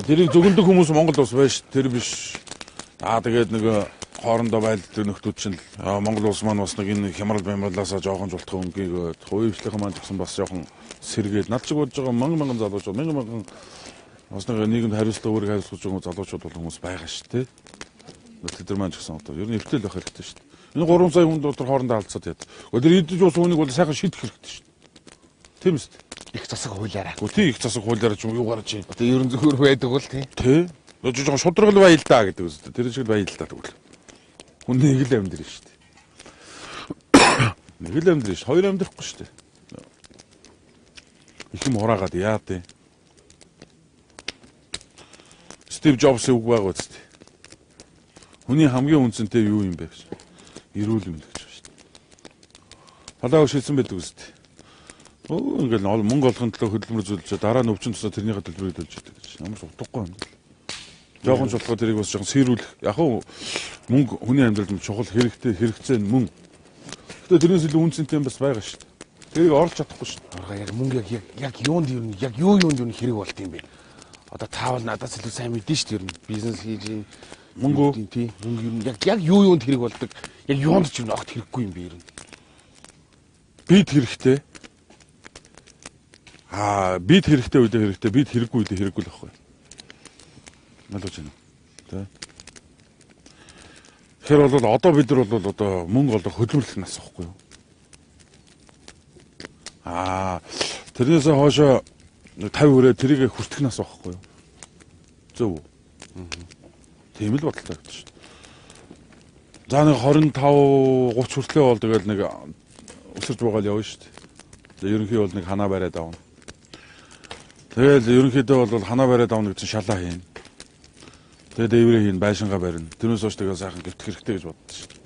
Тэрийг зөгнөдөг хүмүүс Монгол улс байж тэр биш. Аа тэгээд нэг хоорондоо байлддаг нөхдүүд чинь Монгол улс маань бас нэг энэ хямрал бямралаасаа жоохон жултах өнгийг хувийн маань ч гэсэн бас жоохон сэргээл над чиг бодож байгаа мянган мянган залуучууд мянган мянган бас нэг нийгэмд хариуцлага өөрийг хариуцлах байгаа залуучууд бол хүмүүс байгаа шүү дээ. Тэд нар маань ч гэсэн одоо ер нь эвтэл байх хэрэгтэй шүү дээ. Энэ 3 сая хүн дотор хоорондоо алдсаад яа. Тэр идэж уусан хүнийг бол сайхан шийдэх хэрэгтэй шүү дээ. Тийм үү? Их засаг хуулиараа. Гэхдээ тий их засаг хуулиараа ч юм юу гарч юм. Одоо ерөн зөвхөр байдаг бол тий. Тий. Одоо жоохон шудраг л баял да гэдэг үстэй. Тэр шиг л баял да тэгвэл. Хүн нэг л амьдрын шүү дээ. Нэг л амьдрын шүү. Хоёр амьдрахгүй шүү дээ. Их юм хураагаад яа тий. Стив Джобсын үг байгаа үстэй. Хүний хамгийн үнцэнтэй юу юм бэ гэж. Эрүүл мэнд гэж байна шүү дээ. Талаа шилсэн байдаг үстэй. Өө ингээл мөнгө олохын төлөө хөдөлмөр зүйлж дараа нь өвчин тусаа тэрнийхээ төлбөрийг төлж идэг гэж. Ямар ч утгагүй юм. Жохон ч болохоор тэрийг бас жоохон сэрүүлэх. Яг хөө мөнгө хүний амьдралд чухал хэрэгтэй хэрэгцээ нь мөн. Гэтэ тэрнээс илүү үнцэнтэй юм бас байгаа шүү дээ. Тэрийг орлож чадахгүй шүү дээ. Оргоо яг мөнгө яг юунд юу яг юу юунд юу хэрэг болт юм бэ? Одоо таавал надаас илүү сайн мэдэн шүү дээ ер нь. Бизнес хийж юм мөнгө тий мөнгө ер нь яг юу юунд хэрэг болдог. Яг юунд ч юм огт хэрэггүй юм бэ ер нь. Бид хэрэгтэй. Аа бид хэрэгтэй үедээ хэрэгтэй, бид хэрэггүй үедээ хэрэггүй л байхгүй. Ойлгож байна уу? Тэ. Тэгэхээр бол одоо бид нар бол одоо мөнгө олох хөдөлмөрлөх нас байхгүй юу? Аа тэрнээсээ хоошоо 50 хүрээ тэрийг хүртэх нас байхгүй юу? Зөв үү? Тийм л бодолтой гэдэг шүү. За нэг 25 30 хүртлээ бол тэгэл нэг өсөрж бугаал явна шүү дээ. Ерөнхий бол нэг ханаа бариад авна. Тэгэл ерөнхийдөө бол ханаа бариад авна гэсэн шалаа хийн. Тэгээд дээврээ хийн, байшингаа барина. Тэрнээс хойш тэгэл сайхан гівтэх хэрэгтэй гэж боддоо шүү дээ.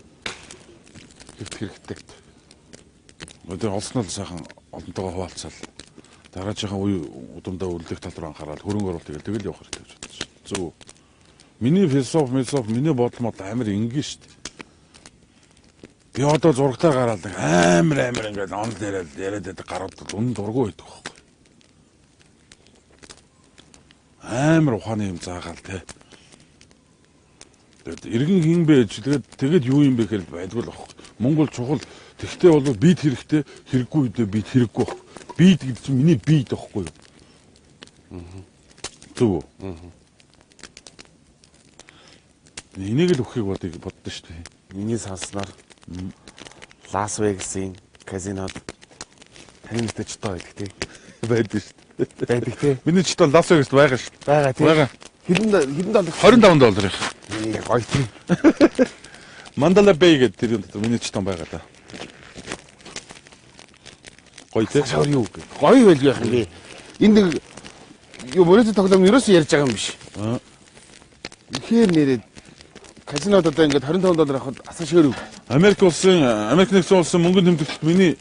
Гівтэх хэрэгтэй. Одоо олсноо л сайхан олонтойгоо хуваалцаал. Дараачихаа үе удамдаа үлдэх тал руу анхаарал, хөрөнгө оруулалт тэгэл тэгэл явах хэрэгтэй гэж боддоо шүү дээ. Зөв. Миний философи, миний бодол мод амар энгийн шүү дээ. Би одоо зурагтаа гараад амар ингээд онол яриад байдаг гарууд бол үнэн дургүй байдаг байхгүй. Амар ухааны юм заагаал те. Тэгээд иргэн хин бэ тэгээд юу юм бэ гэхээр байдгүй л байхгүй. Мөнгө бол чухал. Тэгвэл бол бид хэрэгтэй, хэрэггүй үедээ бид хэрэггүй байхгүй. Бид гэдэг чинь миний бид байхгүй юу? Зөв үү? Энийг л өгөхийг боддоо шүү дээ. Миний санснаар Лас Вегасын казинод таны нэртэй чотоо байдаг тий. Байдаг шүү дээ. Байдаг тий. Миний чотоо Лас Вегаст байгаа шүү дээ. Байгаа тий. Байгаа. Хэдэн доллар? 25 доллар их. Гоё тий. Мандала Бэй гэдэг тэр юм дотор миний чотоо байгаа да. Гоё тий. Шавар юу гэ. Гоё байлгүй яах юм бэ? Энэ нэг юу мөрөөдө тоглоом ерөөсөө ярьж байгаа юм биш. Үнэхээр нэрээ Казинод одоо ингээд 25 доллар авахад асан шөөрөв. Америк улсын Америк нэгдсэн улсын мөнгөн тэмдэглэлт миний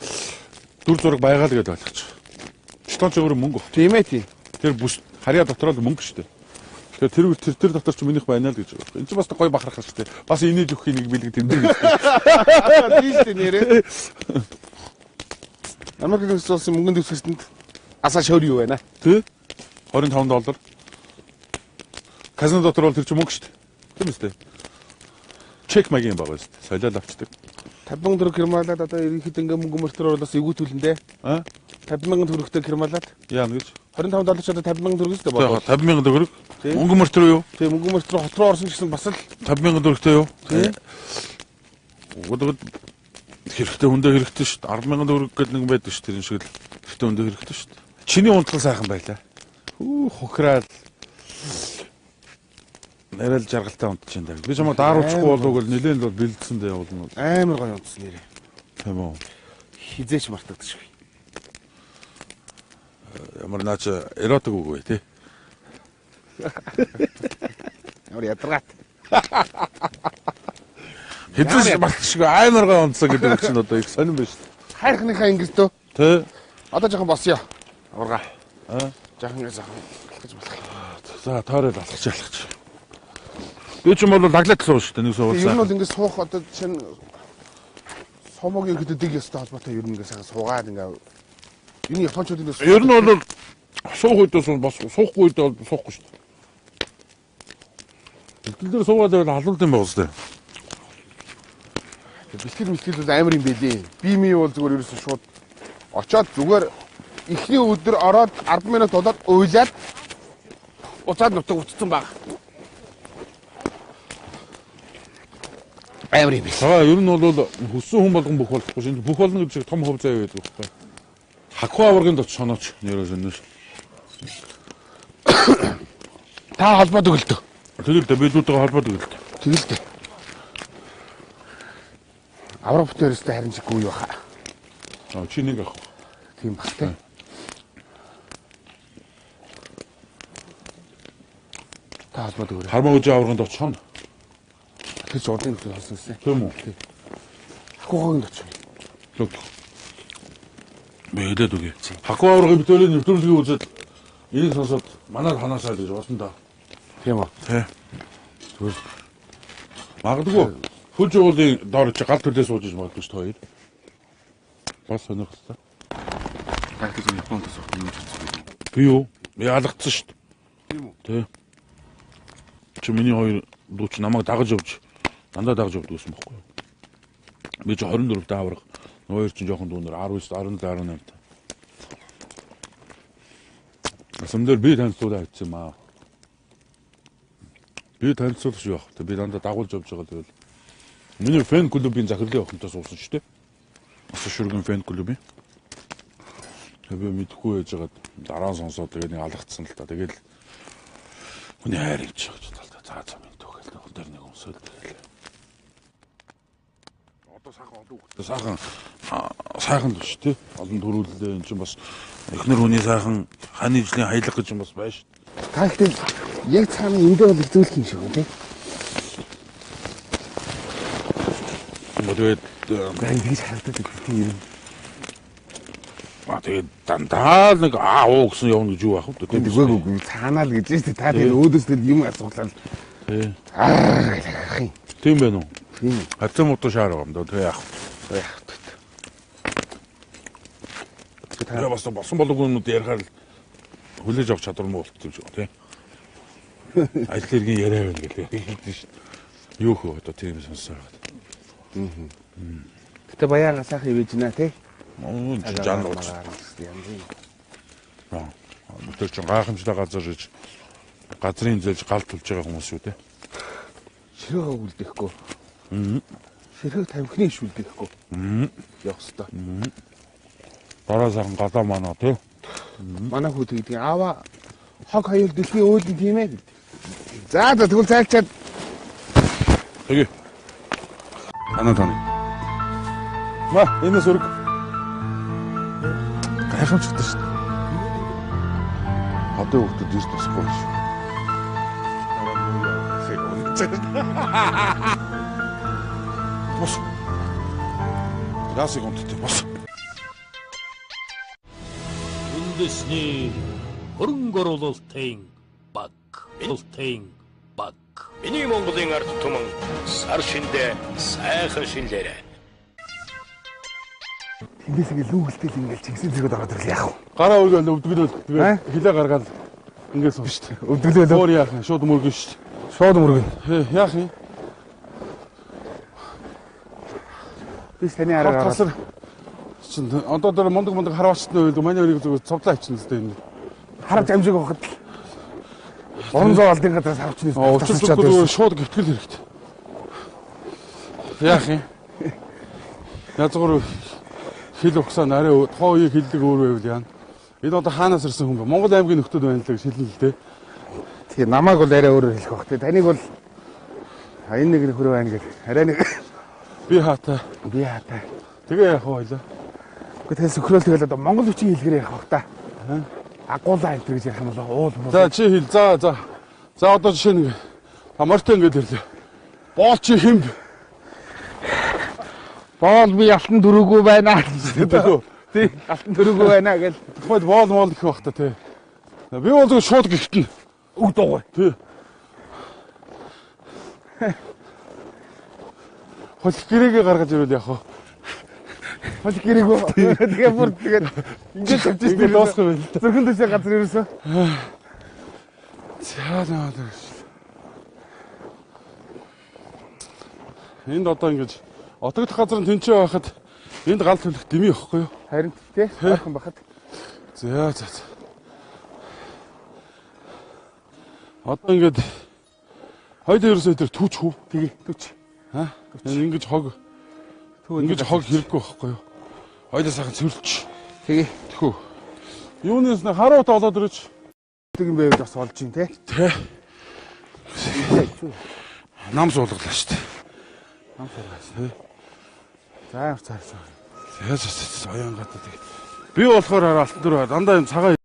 дүр зураг байгаа л гэдээ ойлгочих. Штон ч өөрөө мөнгө. Тийм ээ тийм. Тэр бүс харьяа дотор л мөнгө шүү дээ. Тэгэхээр тэр дотор ч минийх байна л гэж байгаа. Энд чинь бас гоё бахархал шүү дээ. Бас инээж өгөхийн нэг бэлэг тэмдэг шүү дээ. Тийм шүү дээ нэрээ. Америк нэгдсэн улсын мөнгөн тэмдэглэлтэнд асан шөөр юу байна? Тий. 25 доллар. Казино дотор бол тэр чинь мөнгө шүү дээ. Тийм үстэй. Чек маягийн байгаа шүү дээ. Солиол авчдаг. 50,000 төгрөг кермалаад одоо ерөнхийдөө ингээ мөнгө мөртөр оруулаас эвгүүтүүлэн дээ. Аа? 50,000 төгрөгтэй кермалаад. Яана гэж? 25 доллар ч одоо 50,000 төгрөг шүү дээ бодвол. 50,000 төгрөг. Мөнгө мөртөр юу? Тийм, мөнгө мөртөр хот руу орсон гэсэн бас л 50,000 төгрөгтэй юу? Тийм. Угдад хэрэгтэй хүндээ хэрэгтэй шүү дээ. 10,000 төгрөг гэдэг нэг байдаг шүү дээ. Тэр шиг л хэрэгтэй хүндээ хэрэгтэй шүү дээ. Чиний унтгал сайхан байлаа. Хүү хохираал. Нэрэл жаргалтай унтчих юм даа. Би чамайг дааруулчихгүй болов гэл нилээн л бол бэлдсэн дээ явуулна. Амар гоё унтсан нэрээ. Тийм үү. Хизээч мартагдчихгүй. Ямар наач эротик үг вэ тий? Ямар ядаргаат. Хизээч мартчихгүй амар гоё унтсан гэдэг үг чинь одоо их сонирн байна шүү дээ. Хайрхныхаа ингэстөө. Тий. Одоо жоохон босъё. Аварга. Аа. Жоохон ингэ сайхан алхаж болох. За тойрол алхаж алхаж. Би ч юм бол лаглаад сууж шүү дээ нэг суулсан. Ер нь бол ингэ суух одоо жишээ нь сомогийн ихэд дэг ёстой холбоотой ер нь ингэ сайхан суугаад ингэ энэ японочууд ингэ ер нь бол суух үедээ бас суухгүй үедээ бол суухгүй шүү дээ. Бэлтгэл дээр суугаад байвал халуулт юм байгаа зү. Бэлтгэл мэлтгэл бол амар юм байлээ. Би ми бол зүгээр ерөөсөн шууд очоод зүгээр эхний өдөр ороод 10 минут болоод уйлаад уцаад нутаг утцсан баг. Амар юм биш. За ер нь бол хүссэн хүн болгон бүх болохгүй шин бүх болно гэдэг шиг том хөв заяа байдаг байхгүй. Хакуу аваргын доч сонооч нэрээ соннош. Та холбоод өгөлтөө. Тэгэл дээ билүүдтэйгээ холбоод өгөлтөө. Тэгэл дээ. Авраг бүтээрстэй харин чиггүй юу хаа. Аа чи нэг авах. Тийм бах те. Та холбоод өгөөрэй. Хармаа үжи аваргын доч хон. Тэр ч урдын нөхөр болсон гэсэн. Тийм үү? Хакуугагийн доч. Лог. Би хэлээд өгье. Хакуу аваргын битүүлийн нэвтрүүлгийг үзээд энийг сонсоод манад ханаасаа л гэж бодсон да. Тийм үү? Тий. Тэгвэл магадгүй хөл жуулын доор чи гал төлөө сууж иж магадгүй ш та хоёр. Бас сонирхолтой. Тактик Японд суух юм ч гэсэн. Би юу? Би алгацсан шүү дээ. Тийм үү? Тий. Чи миний хоёр дүү чи намайг дагаж явж дандаа дагаж явдаг гэсэн бохгүй юу? Би чи 24 та авраг. Нөгөө хоёр чинь жоохон дүүнер 19, 17, 18 та. Асам дээр би танилцуулаа гэсэн юм аа. Би танилцуулах юу ах вэ? Би дандаа дагуулж явж байгаа тэгэл. Миний фэн клубын захирлын охинтой суусан шүү дээ. Аса шүргэн фэн клубын. Тэгээ би мэдэхгүй байж байгаад дараа нь сонсоод тэгээ нэг алгацсан л та. Тэгэл хүний хайр юм чи гэж бодлоо. За за минь төгөл нэг дээр нэг өмсөөл тэгэл. Одоо сайхан олон хүүхдтэй сайхан сайхан л биш тий. Олон төрүүллээ энэ чинь бас эхнэр хүний сайхан ханы ижлийн хаялга гэж юм бас байна шүү. Та ихтэй яг цаана эндээ бол их зөөлх юм шиг үү тий. Тэгээд ингэж харагдаад байдаг тийм юм. А тэгээд дандаа л нэг аа уу гэсэн явна гэж юу ах вэ? Үгүй үгүй цаанаа л гэж шүү дээ. Та тэгээд өөдөөс тэгэл юм асуулаа. Тий. Аа гэж харах юм. Тийм байна уу? Тийм. Хацсан мутуу шаар байгаа юм даа. Тэгээ яах вэ? Яах вэ? Тэгээ бас болсон болоогүй юмнууд ярихаар л хүлээж авах чадвар муу болт юм шиг тий. Ажил хэргийн яриа байна гэлээ. Хэлдэг шүү дээ. Юу хөө одоо тийм сонсоо байгаад. Гэтэ баяага сайхан ивэж байна тий. Жан ууч. Янз. Тэр чинь гайхамшигтай газар иж газрын зэлж гал тулж байгаа хүмүүс шүү дээ. Ширхэг үлдэхгүй. Ширхэг тамхины иш үлдэхгүй. Явах хэвээр. Дараа сайхан гадаа манаа тий. Манай хүү тэгдэг. Аава хог хоёул дэлхийн өөдөн тийм ээ гэдэг. За за тэгвэл зайлчаад Тэгээ. Танаа таны. Ма энэс өрг. Гайхамшигтай шүү дээ. Одоо хүүхдүүд эрт босхгүй шүү. гарч байгаа. Бос. Яасыг унттай бос. Үндэсний хөрөнгө оруулалтын баг. Ултын баг. Миний Монголын ард түмэн сар шиндээ сайхан шинлээрэ. Тэндээс ингээ лүүгэлтэл ингээл чигсэн зэрэгд ороод ирэл яах вэ? Гараа өргөөл өвдгөлөөл тэгээ хилээ гаргаад ингээд сууж штэ. Өвдгөлөөл. Өөр яах юм? Шууд мөргөн штэ. Шууд мөргөн. Яах юм? Би таны араа тасар чинь одоо дээр мундаг харваачтны үед манай өрийг зүгээр цовдлаа хийчихнэ л дээ энэ. Харж амжиг байхад л 300 алдын газраас харвчны тасалчаад шууд гөвтгэл хэрэгтэй. Яах юм? Язгуур хил угсаа нарай тухайн үеийн хиллэг өөр байвал яана. Энэ одоо хаанаас ирсэн хүн бэ? Монгол аймгийн нөхдүүд байна л гэж хэлнэ л дээ. Тэгээ намайг бол арай өөрөөр хэлэх бах. Тэгээ таныг бол энэ нэг нөхөр байна гэл. Арай нэг би хаатай. Би хаатай. Тэгээ яах вэ хоёлаа? Гэхдээ тэгэл сөхрөөл тэгэл одоо монгол хүчин хэлгээр явах бах та. Агуулаа энэ гэж ярих юм болоо уул муу. За чи хэл. За за. За одоо жишээ нэг мортой ингэж ирлээ. Боол чи хэмб. Боол би алтан дөрөвгүй байна. Тий, алтан дөрөвгүй байна гэл. Тухайд боол моол гэх бах та тий. Би бол зөв шууд гихтэн. Үг дуугүй. Тий. Холих гэрээгээ гаргаж ирвэл яах вэ? Холих гэрээгүй. Тэгээ бүр тэгээд ингэж тавьж ирсэн. Дуусах юм байна л да. Зүрхэн дэшээ газар ерөөсөө. За наа. Энд одоо ингэж отогдох газар нь тэнцээ байхад энд гал түлх дэмий ихгүй юу? Харин тий. Ойрхон байхад. За за за. Одоо ингэж хоёул ерөөсөө тэр түүч хүү. Тэгээ түүч. Аа? Ингэж хог ингэж хог хэрэггүй байхгүй юу? Хоёулаа сайхан цэвэрлч. Тэгээ. Тэхүү. Юунаас нэг харуу олоод ирэж. Тэг юм байвал бас олж ин тий. Тэ. Нам суулгалаа шүү дээ. Нам суулгалаа тий. За ямар цаарсан. За за за оян гадаа тэгээд. Би болохоор хараа алтан дөрөв дандаа юм цагаан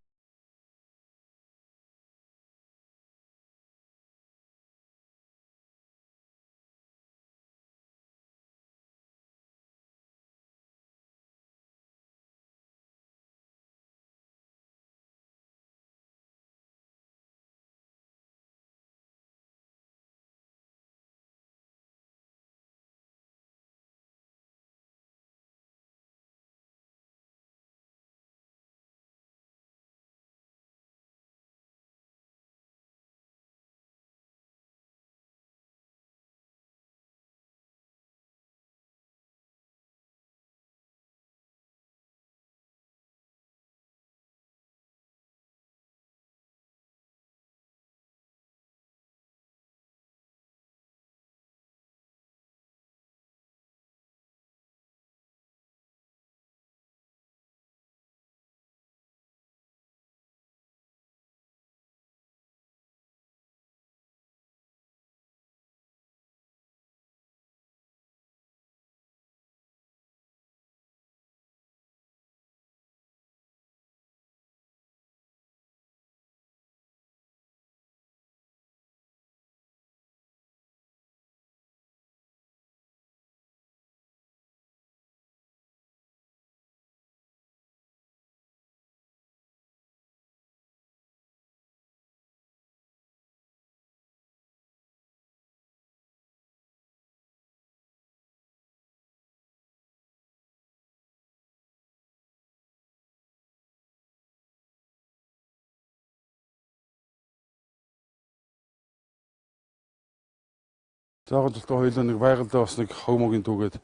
Заахан тултай хоёулаа нэг байгальдаа бас нэг хог могийн түүгээд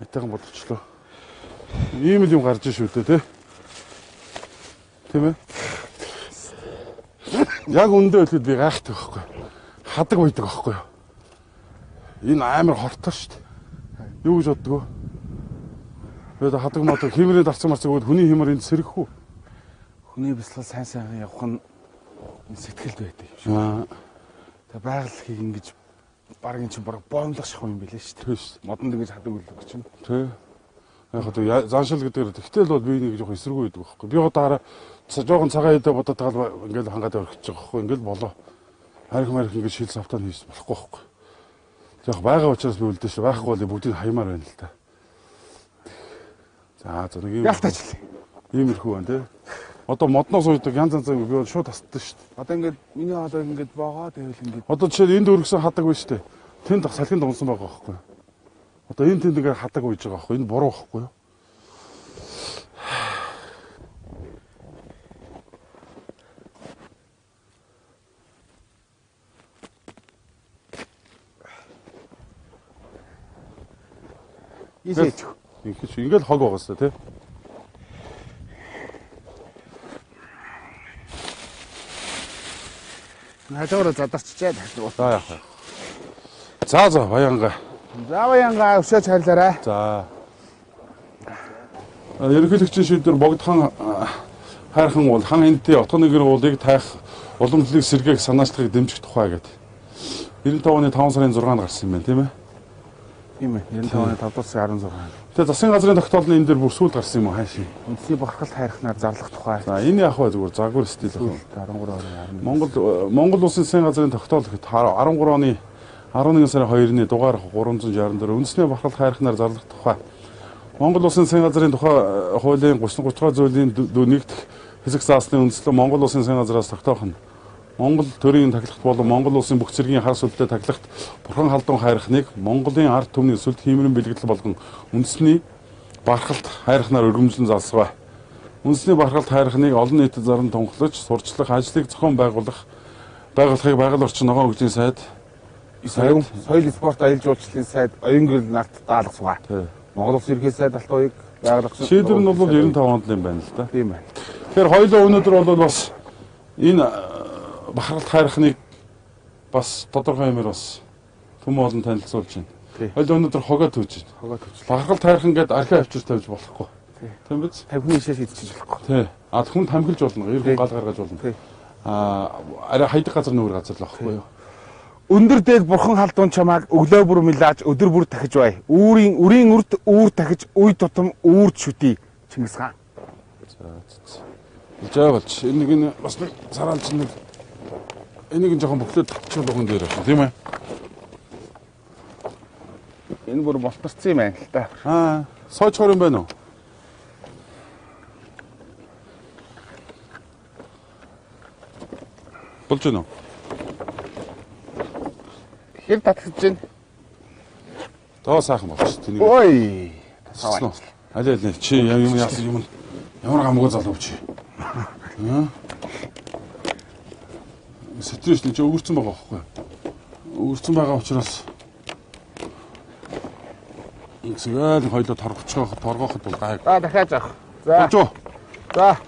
айтайхан боловчлоо. Ийм л юм гарч шүү дээ, тий? Тийм ээ? Яг үндэ хэлэхэд би гайхдаг байхгүй. Хадаг байдаг байхгүй юу? Энэ амар хортой шүү дээ. Юу гэж боддгоо? Би одоо хадаг мод химрээ дарсан марцаг өгөөд хүний химэр энд сэрэх үү? Хүний бясалгал сайн сайхан явах нь сэтгэлд байдаг юм шиг. Тэгээ байгаль хийг ингэж бараг эн чинь бараг боомлох шахуу юм билээ шүү дээ. Модонд ингэж хадаг үлдэх чинь. Тий. Яг одоо заншил гэдэг тэгтэл бол би нэг жоох эсэргүй байдаг байхгүй. Би одоо хараа жоохон цагаан идэ бодоод таал ингээл хангаад орхиж байгаа байхгүй. Ингээл болоо. Харих марих ингэж шил савтаа хийс болохгүй байхгүй. Яг байгаа учраас би үлдээ шүү. Байхгүй бол бүгдийг хаймаар байна л та. За за нэг юм. Ялт ажил. Иймэрхүү байна тий. Одоо модноос уйдаг янз янз би бол шууд тасдсан шүү дээ. Одоо ингээд миний хоолой ингээд боогоо тэгэл ингээд. Одоо жишээ нь энд өргөсөн хадаг байна шүү дээ. Тэнд салхинд унсан байгаа байхгүй юу? Одоо энэ тэнд ингээд хадаг уйж байгаа байхгүй юу? Энэ буруу байхгүй юу? Ийшээч. Ингээд ингээд хог байгаасаа тий. Хажуугаар задарччаа дахин. За яах вэ? За за баянгаа. За баянгаа өшөөч хайрлаарай. За. Ерөнхийлөгчийн шийдвэр Богдхан хайрхан уул хан энтий Отгонэгэр уулыг тайх уламжлалыг сэргээх санаачлагыг дэмжих тухай гэдэг. 95 оны 5 сарын 6-нд гарсан юм байна, тийм ээ? Тийм ээ. 95 оны 5 сарын 16. Тэгээ засгийн газрын тогтоол нь энэ дээр бүр сүүлд гарсан юм уу хайшин. Үндэсний бохирхолт хайрхнаар зарлах тухай. За энэ яах вэ зүгээр загвар стил байх. 13 оны 11. Монгол улсын засгийн газрын тогтоол гэхэд 13 оны 11 сарын 2-ны дугаар 364 үндэсний бохирхолт хайрхнаар зарлах тухай. Монгол улсын засгийн газрын тухай хуулийн 30 дугаар зүйлийн нэгдэх хэсэг заасны үндслэн Монгол улсын засгийн газраас тогтоох нь Монгол төрийн тахилгат болон Монгол улсын бүх цэргийн хар сүлдээ тахилгат Бурхан халдун хайрхныг Монголын ард түмний сүлд хиймрэн бэлгэдэл болгон үндэсний бархалт хайрхнаар өргөмжлөн залсваа. Үндэсний бархалт хайрхныг олон нийтэд заран тунхаглаж, сурчлах ажлыг зохион байгуулахыг байгаль орчин ногоон хөгжлийн сайд, соёл спорт аялал жуулчлалын сайд оюун гэрэл нарт даалгасваа. Монгол улсын ерөнхий сайд Алтан уяг байгаль орчин шийдвэр нь бол 95 онд юм байна л да. Тийм байна. Тэгэхээр хоёулаа өнөөдөр бол бас энэ бахархалт хайрхныг бас тодорхой юмэр бас түмэн олон танилцуулж байна. Хоёул өнөөдөр хогоо төвж байна. Хогоо төвж. Бахархалт хайрхан гээд архи авчир тавьж болохгүй. Тийм биз? Тамхины ишээ шийдчихэж болохгүй. Тий. А хүн тамхилж болно. Ер хүн гал гаргаж болно. Аа арай хайдаг газар нүүр газар л байхгүй юу? Өндөр дээд бурхан халдун чамааг өглөө бүр мэлаж өдөр бүр дахиж бай. Үүрийн үрийн үрд үүр дахиж үе тутам үүрд шүтий. Чингис хаан. За. За болж энэ нэг нь бас нэг сараалж нэг энийг нь жоохон бөглөөд татчих болгон дээр байна тийм ээ. Энэ бүр болтарсан юм байна л та. Аа, сойчхор юм байна уу? Болж байна уу? Хэр татгаж байна? Доо сайхан болчих тэнийг. Ой. Таваа. Аль аль чи юм яасан юм ямар гамгүй залуу чи. Аа. Стресс нь чи өгөрцөн байгаа байхгүй. Өгөрцөн байгаа учраас ингэсгээл хоёлоо торгооход бол гайг. За дахиад авах. За. Болжоо. За.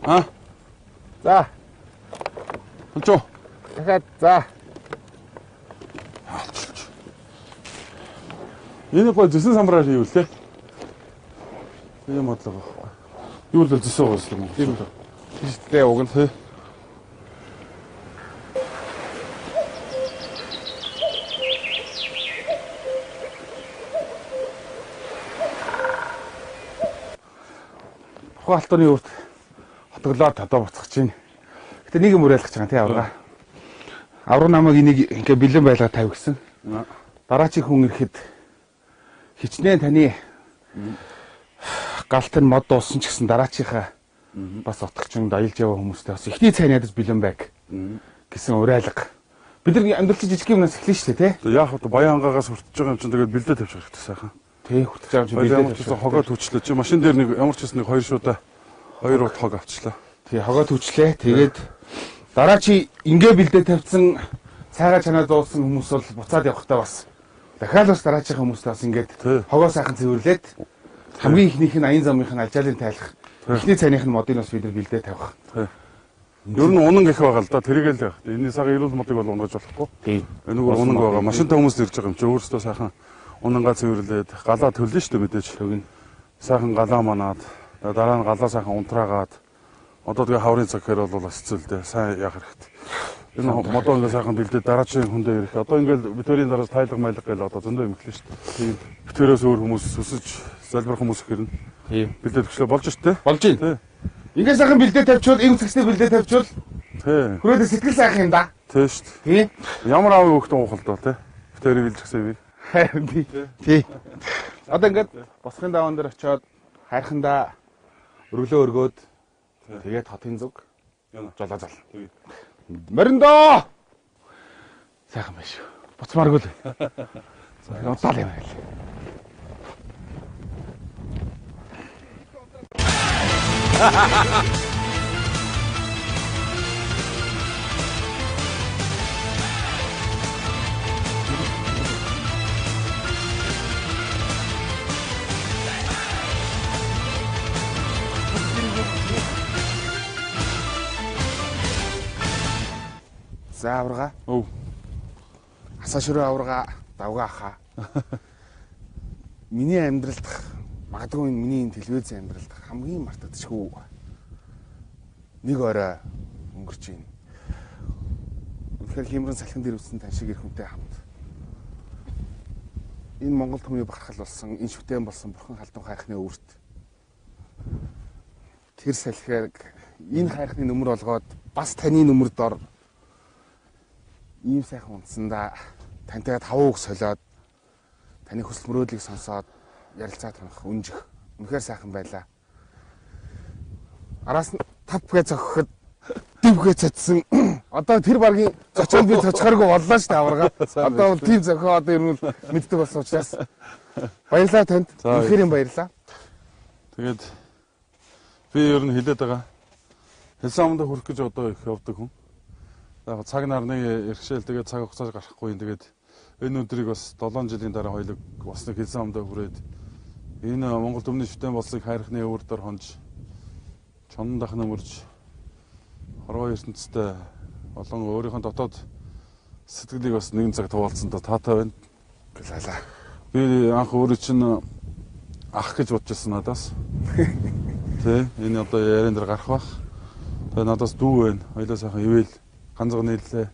Аа. За. Болжоо. Дахиад за. Энэ гоо зэсэн самбараар хийвэл те. Тийм бодлого байхгүй. Юу л зэсэн байгаа юм. Тийм үү. Тийштэй уг нь. Тий. Бурхан алтууны үрд хотглоор тодоо буцах чинь. Гэтэ нэг юм уриалгах байгаа тий аврага. Авраг намайг энийг ингээ бэлэн байлгаа тавь гэсэн. Дараачийн хүн ирэхэд хичнээн таны галт нь мод дуусан ч гэсэн дараачийнхаа бас отгочин аялж яваа хүмүүстэй бас эхний цайн ядаж бэлэн байг гэсэн уриалга. Бид нар амьдрал чинь жижиг юмнаас эхлэн шүү дээ тий. Яг хөө баян ангаагаас хүртэж байгаа юм чинь тэгээд бэлдээ тавьчих хэрэгтэй сайхан. Тий хүртэж байгаа юм чинь бэлдээ тавьчих. Хогоо түвчлээ. Чи машин дээр нэг ямар ч гэсэн нэг хоёр шуудаа хоёр урт хог авчлаа. Тий хогоо түвчлээ. Тэгээд дараа чи ингээ бэлдээ тавьсан цайгаа чанаа дуусан хүмүүс бол буцаад явахдаа бас дахиад бас дараачихаа хүмүүстэй бас ингээд хогоо сайхан цэвэрлээд хамгийн ихнийх нь аян замынх нь алжаалын тайлах эхний цайных нь модыг бас бид нар бэлдээ тавих. Ер нь унан гэх байгаа л да тэрийг л байх. Энэний сайхан эрүүл модыг бол унгаж болохгүй. Энэгээр унан байгаа. Машинтай хүмүүс ирж байгаа юм чи өөрөөсөө сайхан унангаа цэвэрлээд галаа төлнө шүү дээ мэдээж. Сайхан галаа манаад дараа нь галаа сайхан унтраагаад одоо тэгээ хаврын цаг гэхээр бол бас хэцүү л дээ. Сайн яах хэрэгтэй. Энэ модоо ингээ сайхан бэлдээ дараачийн хүндээ ирэх. Одоо ингээл битэрийн дараас тайлга майлга гээл одоо зөндөө юм эхлэн шүү дээ. Битэрээс өөр хүмүүс сүсэж залбирх хүмүүс хэрнэ. Тийм. Бэлдээ төгшлөө болж шүү дээ. Болж байна. Ингээ сайхан бэлдээ тавьчвал, эм цагсны бэлдээ тавьчвал. Тий. Хүрээдээ сэтгэл сайхан юм да. Тий шүү дээ. Тий. Ямар аавын хүүхдээ уухал доо тий. Битэрийг илжчихсэн юм. Харин тий. Тий. Одоо ингээд босхын даваан дээр очиод хайрхандаа өргөлөө өргөөд тэгээд хотын зүг жолоо зол. Мориндоо. Сайхан байна шүү. Буцмааргүй л. Удаал юм байл. За аварга. Өв. Асаа шөрөө аварга, давгаа ахаа. Миний амьдралд магадгүй энэ миний энэ телевизийн амьдралд хамгийн мартагдчихгүй нэг орой өнгөрч байна. Үнэхээр хиймрэн салхин дээр үтсэн тань шиг эр хүнтэй хамт. Энэ Монгол түмний бахархал болсон, энэ шүтэн болсон бурхан халдун хайрхны өвөрт. Тэр салхиаг энэ хайрхны нүмер олгоод бас таны нүмер дор ийм сайхан унтсандаа тантай таван үг солиод таны хүсэл мөрөөдлийг сонсоод ярилцаад тунах үнжих үнэхээр сайхан байлаа. Араас нь тав гэ цохиход див гэ цоцсон. Одоо тэр баргийн зочинд би цоцохоргүй боллоо шүү дээ аварга. Одоо бол тийм зохио одоо ер нь мэддэг болсон учраас баярлалаа танд. Үнэхээр юм баярлалаа. Тэгээд би ер нь хэлээд байгаа. Хэлсэн амдаа хүрэх гэж одоо их явдаг хүн. Яг цаг нарны иргэшээл тэгээд цаг хугацааж гарахгүй юм. Тэгээд энэ өдрийг бас 7 жилийн дараа хоёлог бас нэг хэлсэн амдаа хүрээд энэ Монгол түмний шүтэн болсыг хайрхны өвөр дор хонж чонон дахна мөрж хорвоо ертөнцтэй болон өөрийнхөө дотоод сэтгэлийг бас нэгэн цаг туваалцсан да таатай байна. Гэлээ. Би анх өөрөө чинь ах гэж бодож байсан надаас. Тэ энэ одоо яриан дээр гарах бах. Тэгээ надаас дүү байна. Хоёлаа сайхан ивэл ганцхан нийллээ.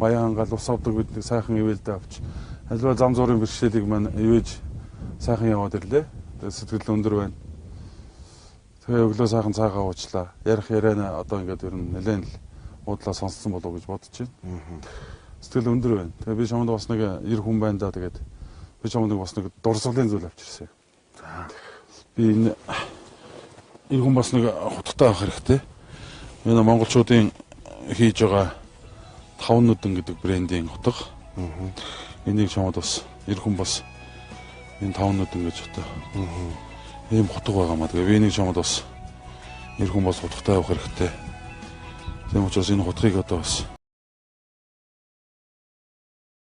Баян хангаал ус авдаг бид нэг сайхан ивэлдэ авч альва зам зуурын бэрхшээлийг маань ивэж сайхан яваад ирлээ. Тэгээ сэтгэл өндөр байна. Тэгээ өглөө сайхан цайгаа уучлаа. Ярих яриана одоо ингээд ер нь нэлээд л уудлаа сонссон болов уу гэж бодож байна. Сэтгэл өндөр байна. Тэгээ би чамд бас нэг эр хүн байна да тэгээд би чамд нэг бас нэг дурсгалын зүйл авчирсан. За. Би энэ эр хүн бас нэг хутгатай авах хэрэгтэй. Энэ монголчуудын хийж байгаа таван нүдэн гэдэг брендийн утга. Энийг чамд бас эр хүн бас энэ таван нүдэн гэж одоо ийм утга байгаа маа. Тэгээ би энийг чамд бас эр хүн бас утгатай авах хэрэгтэй. Тийм учраас энэ утгыг одоо бас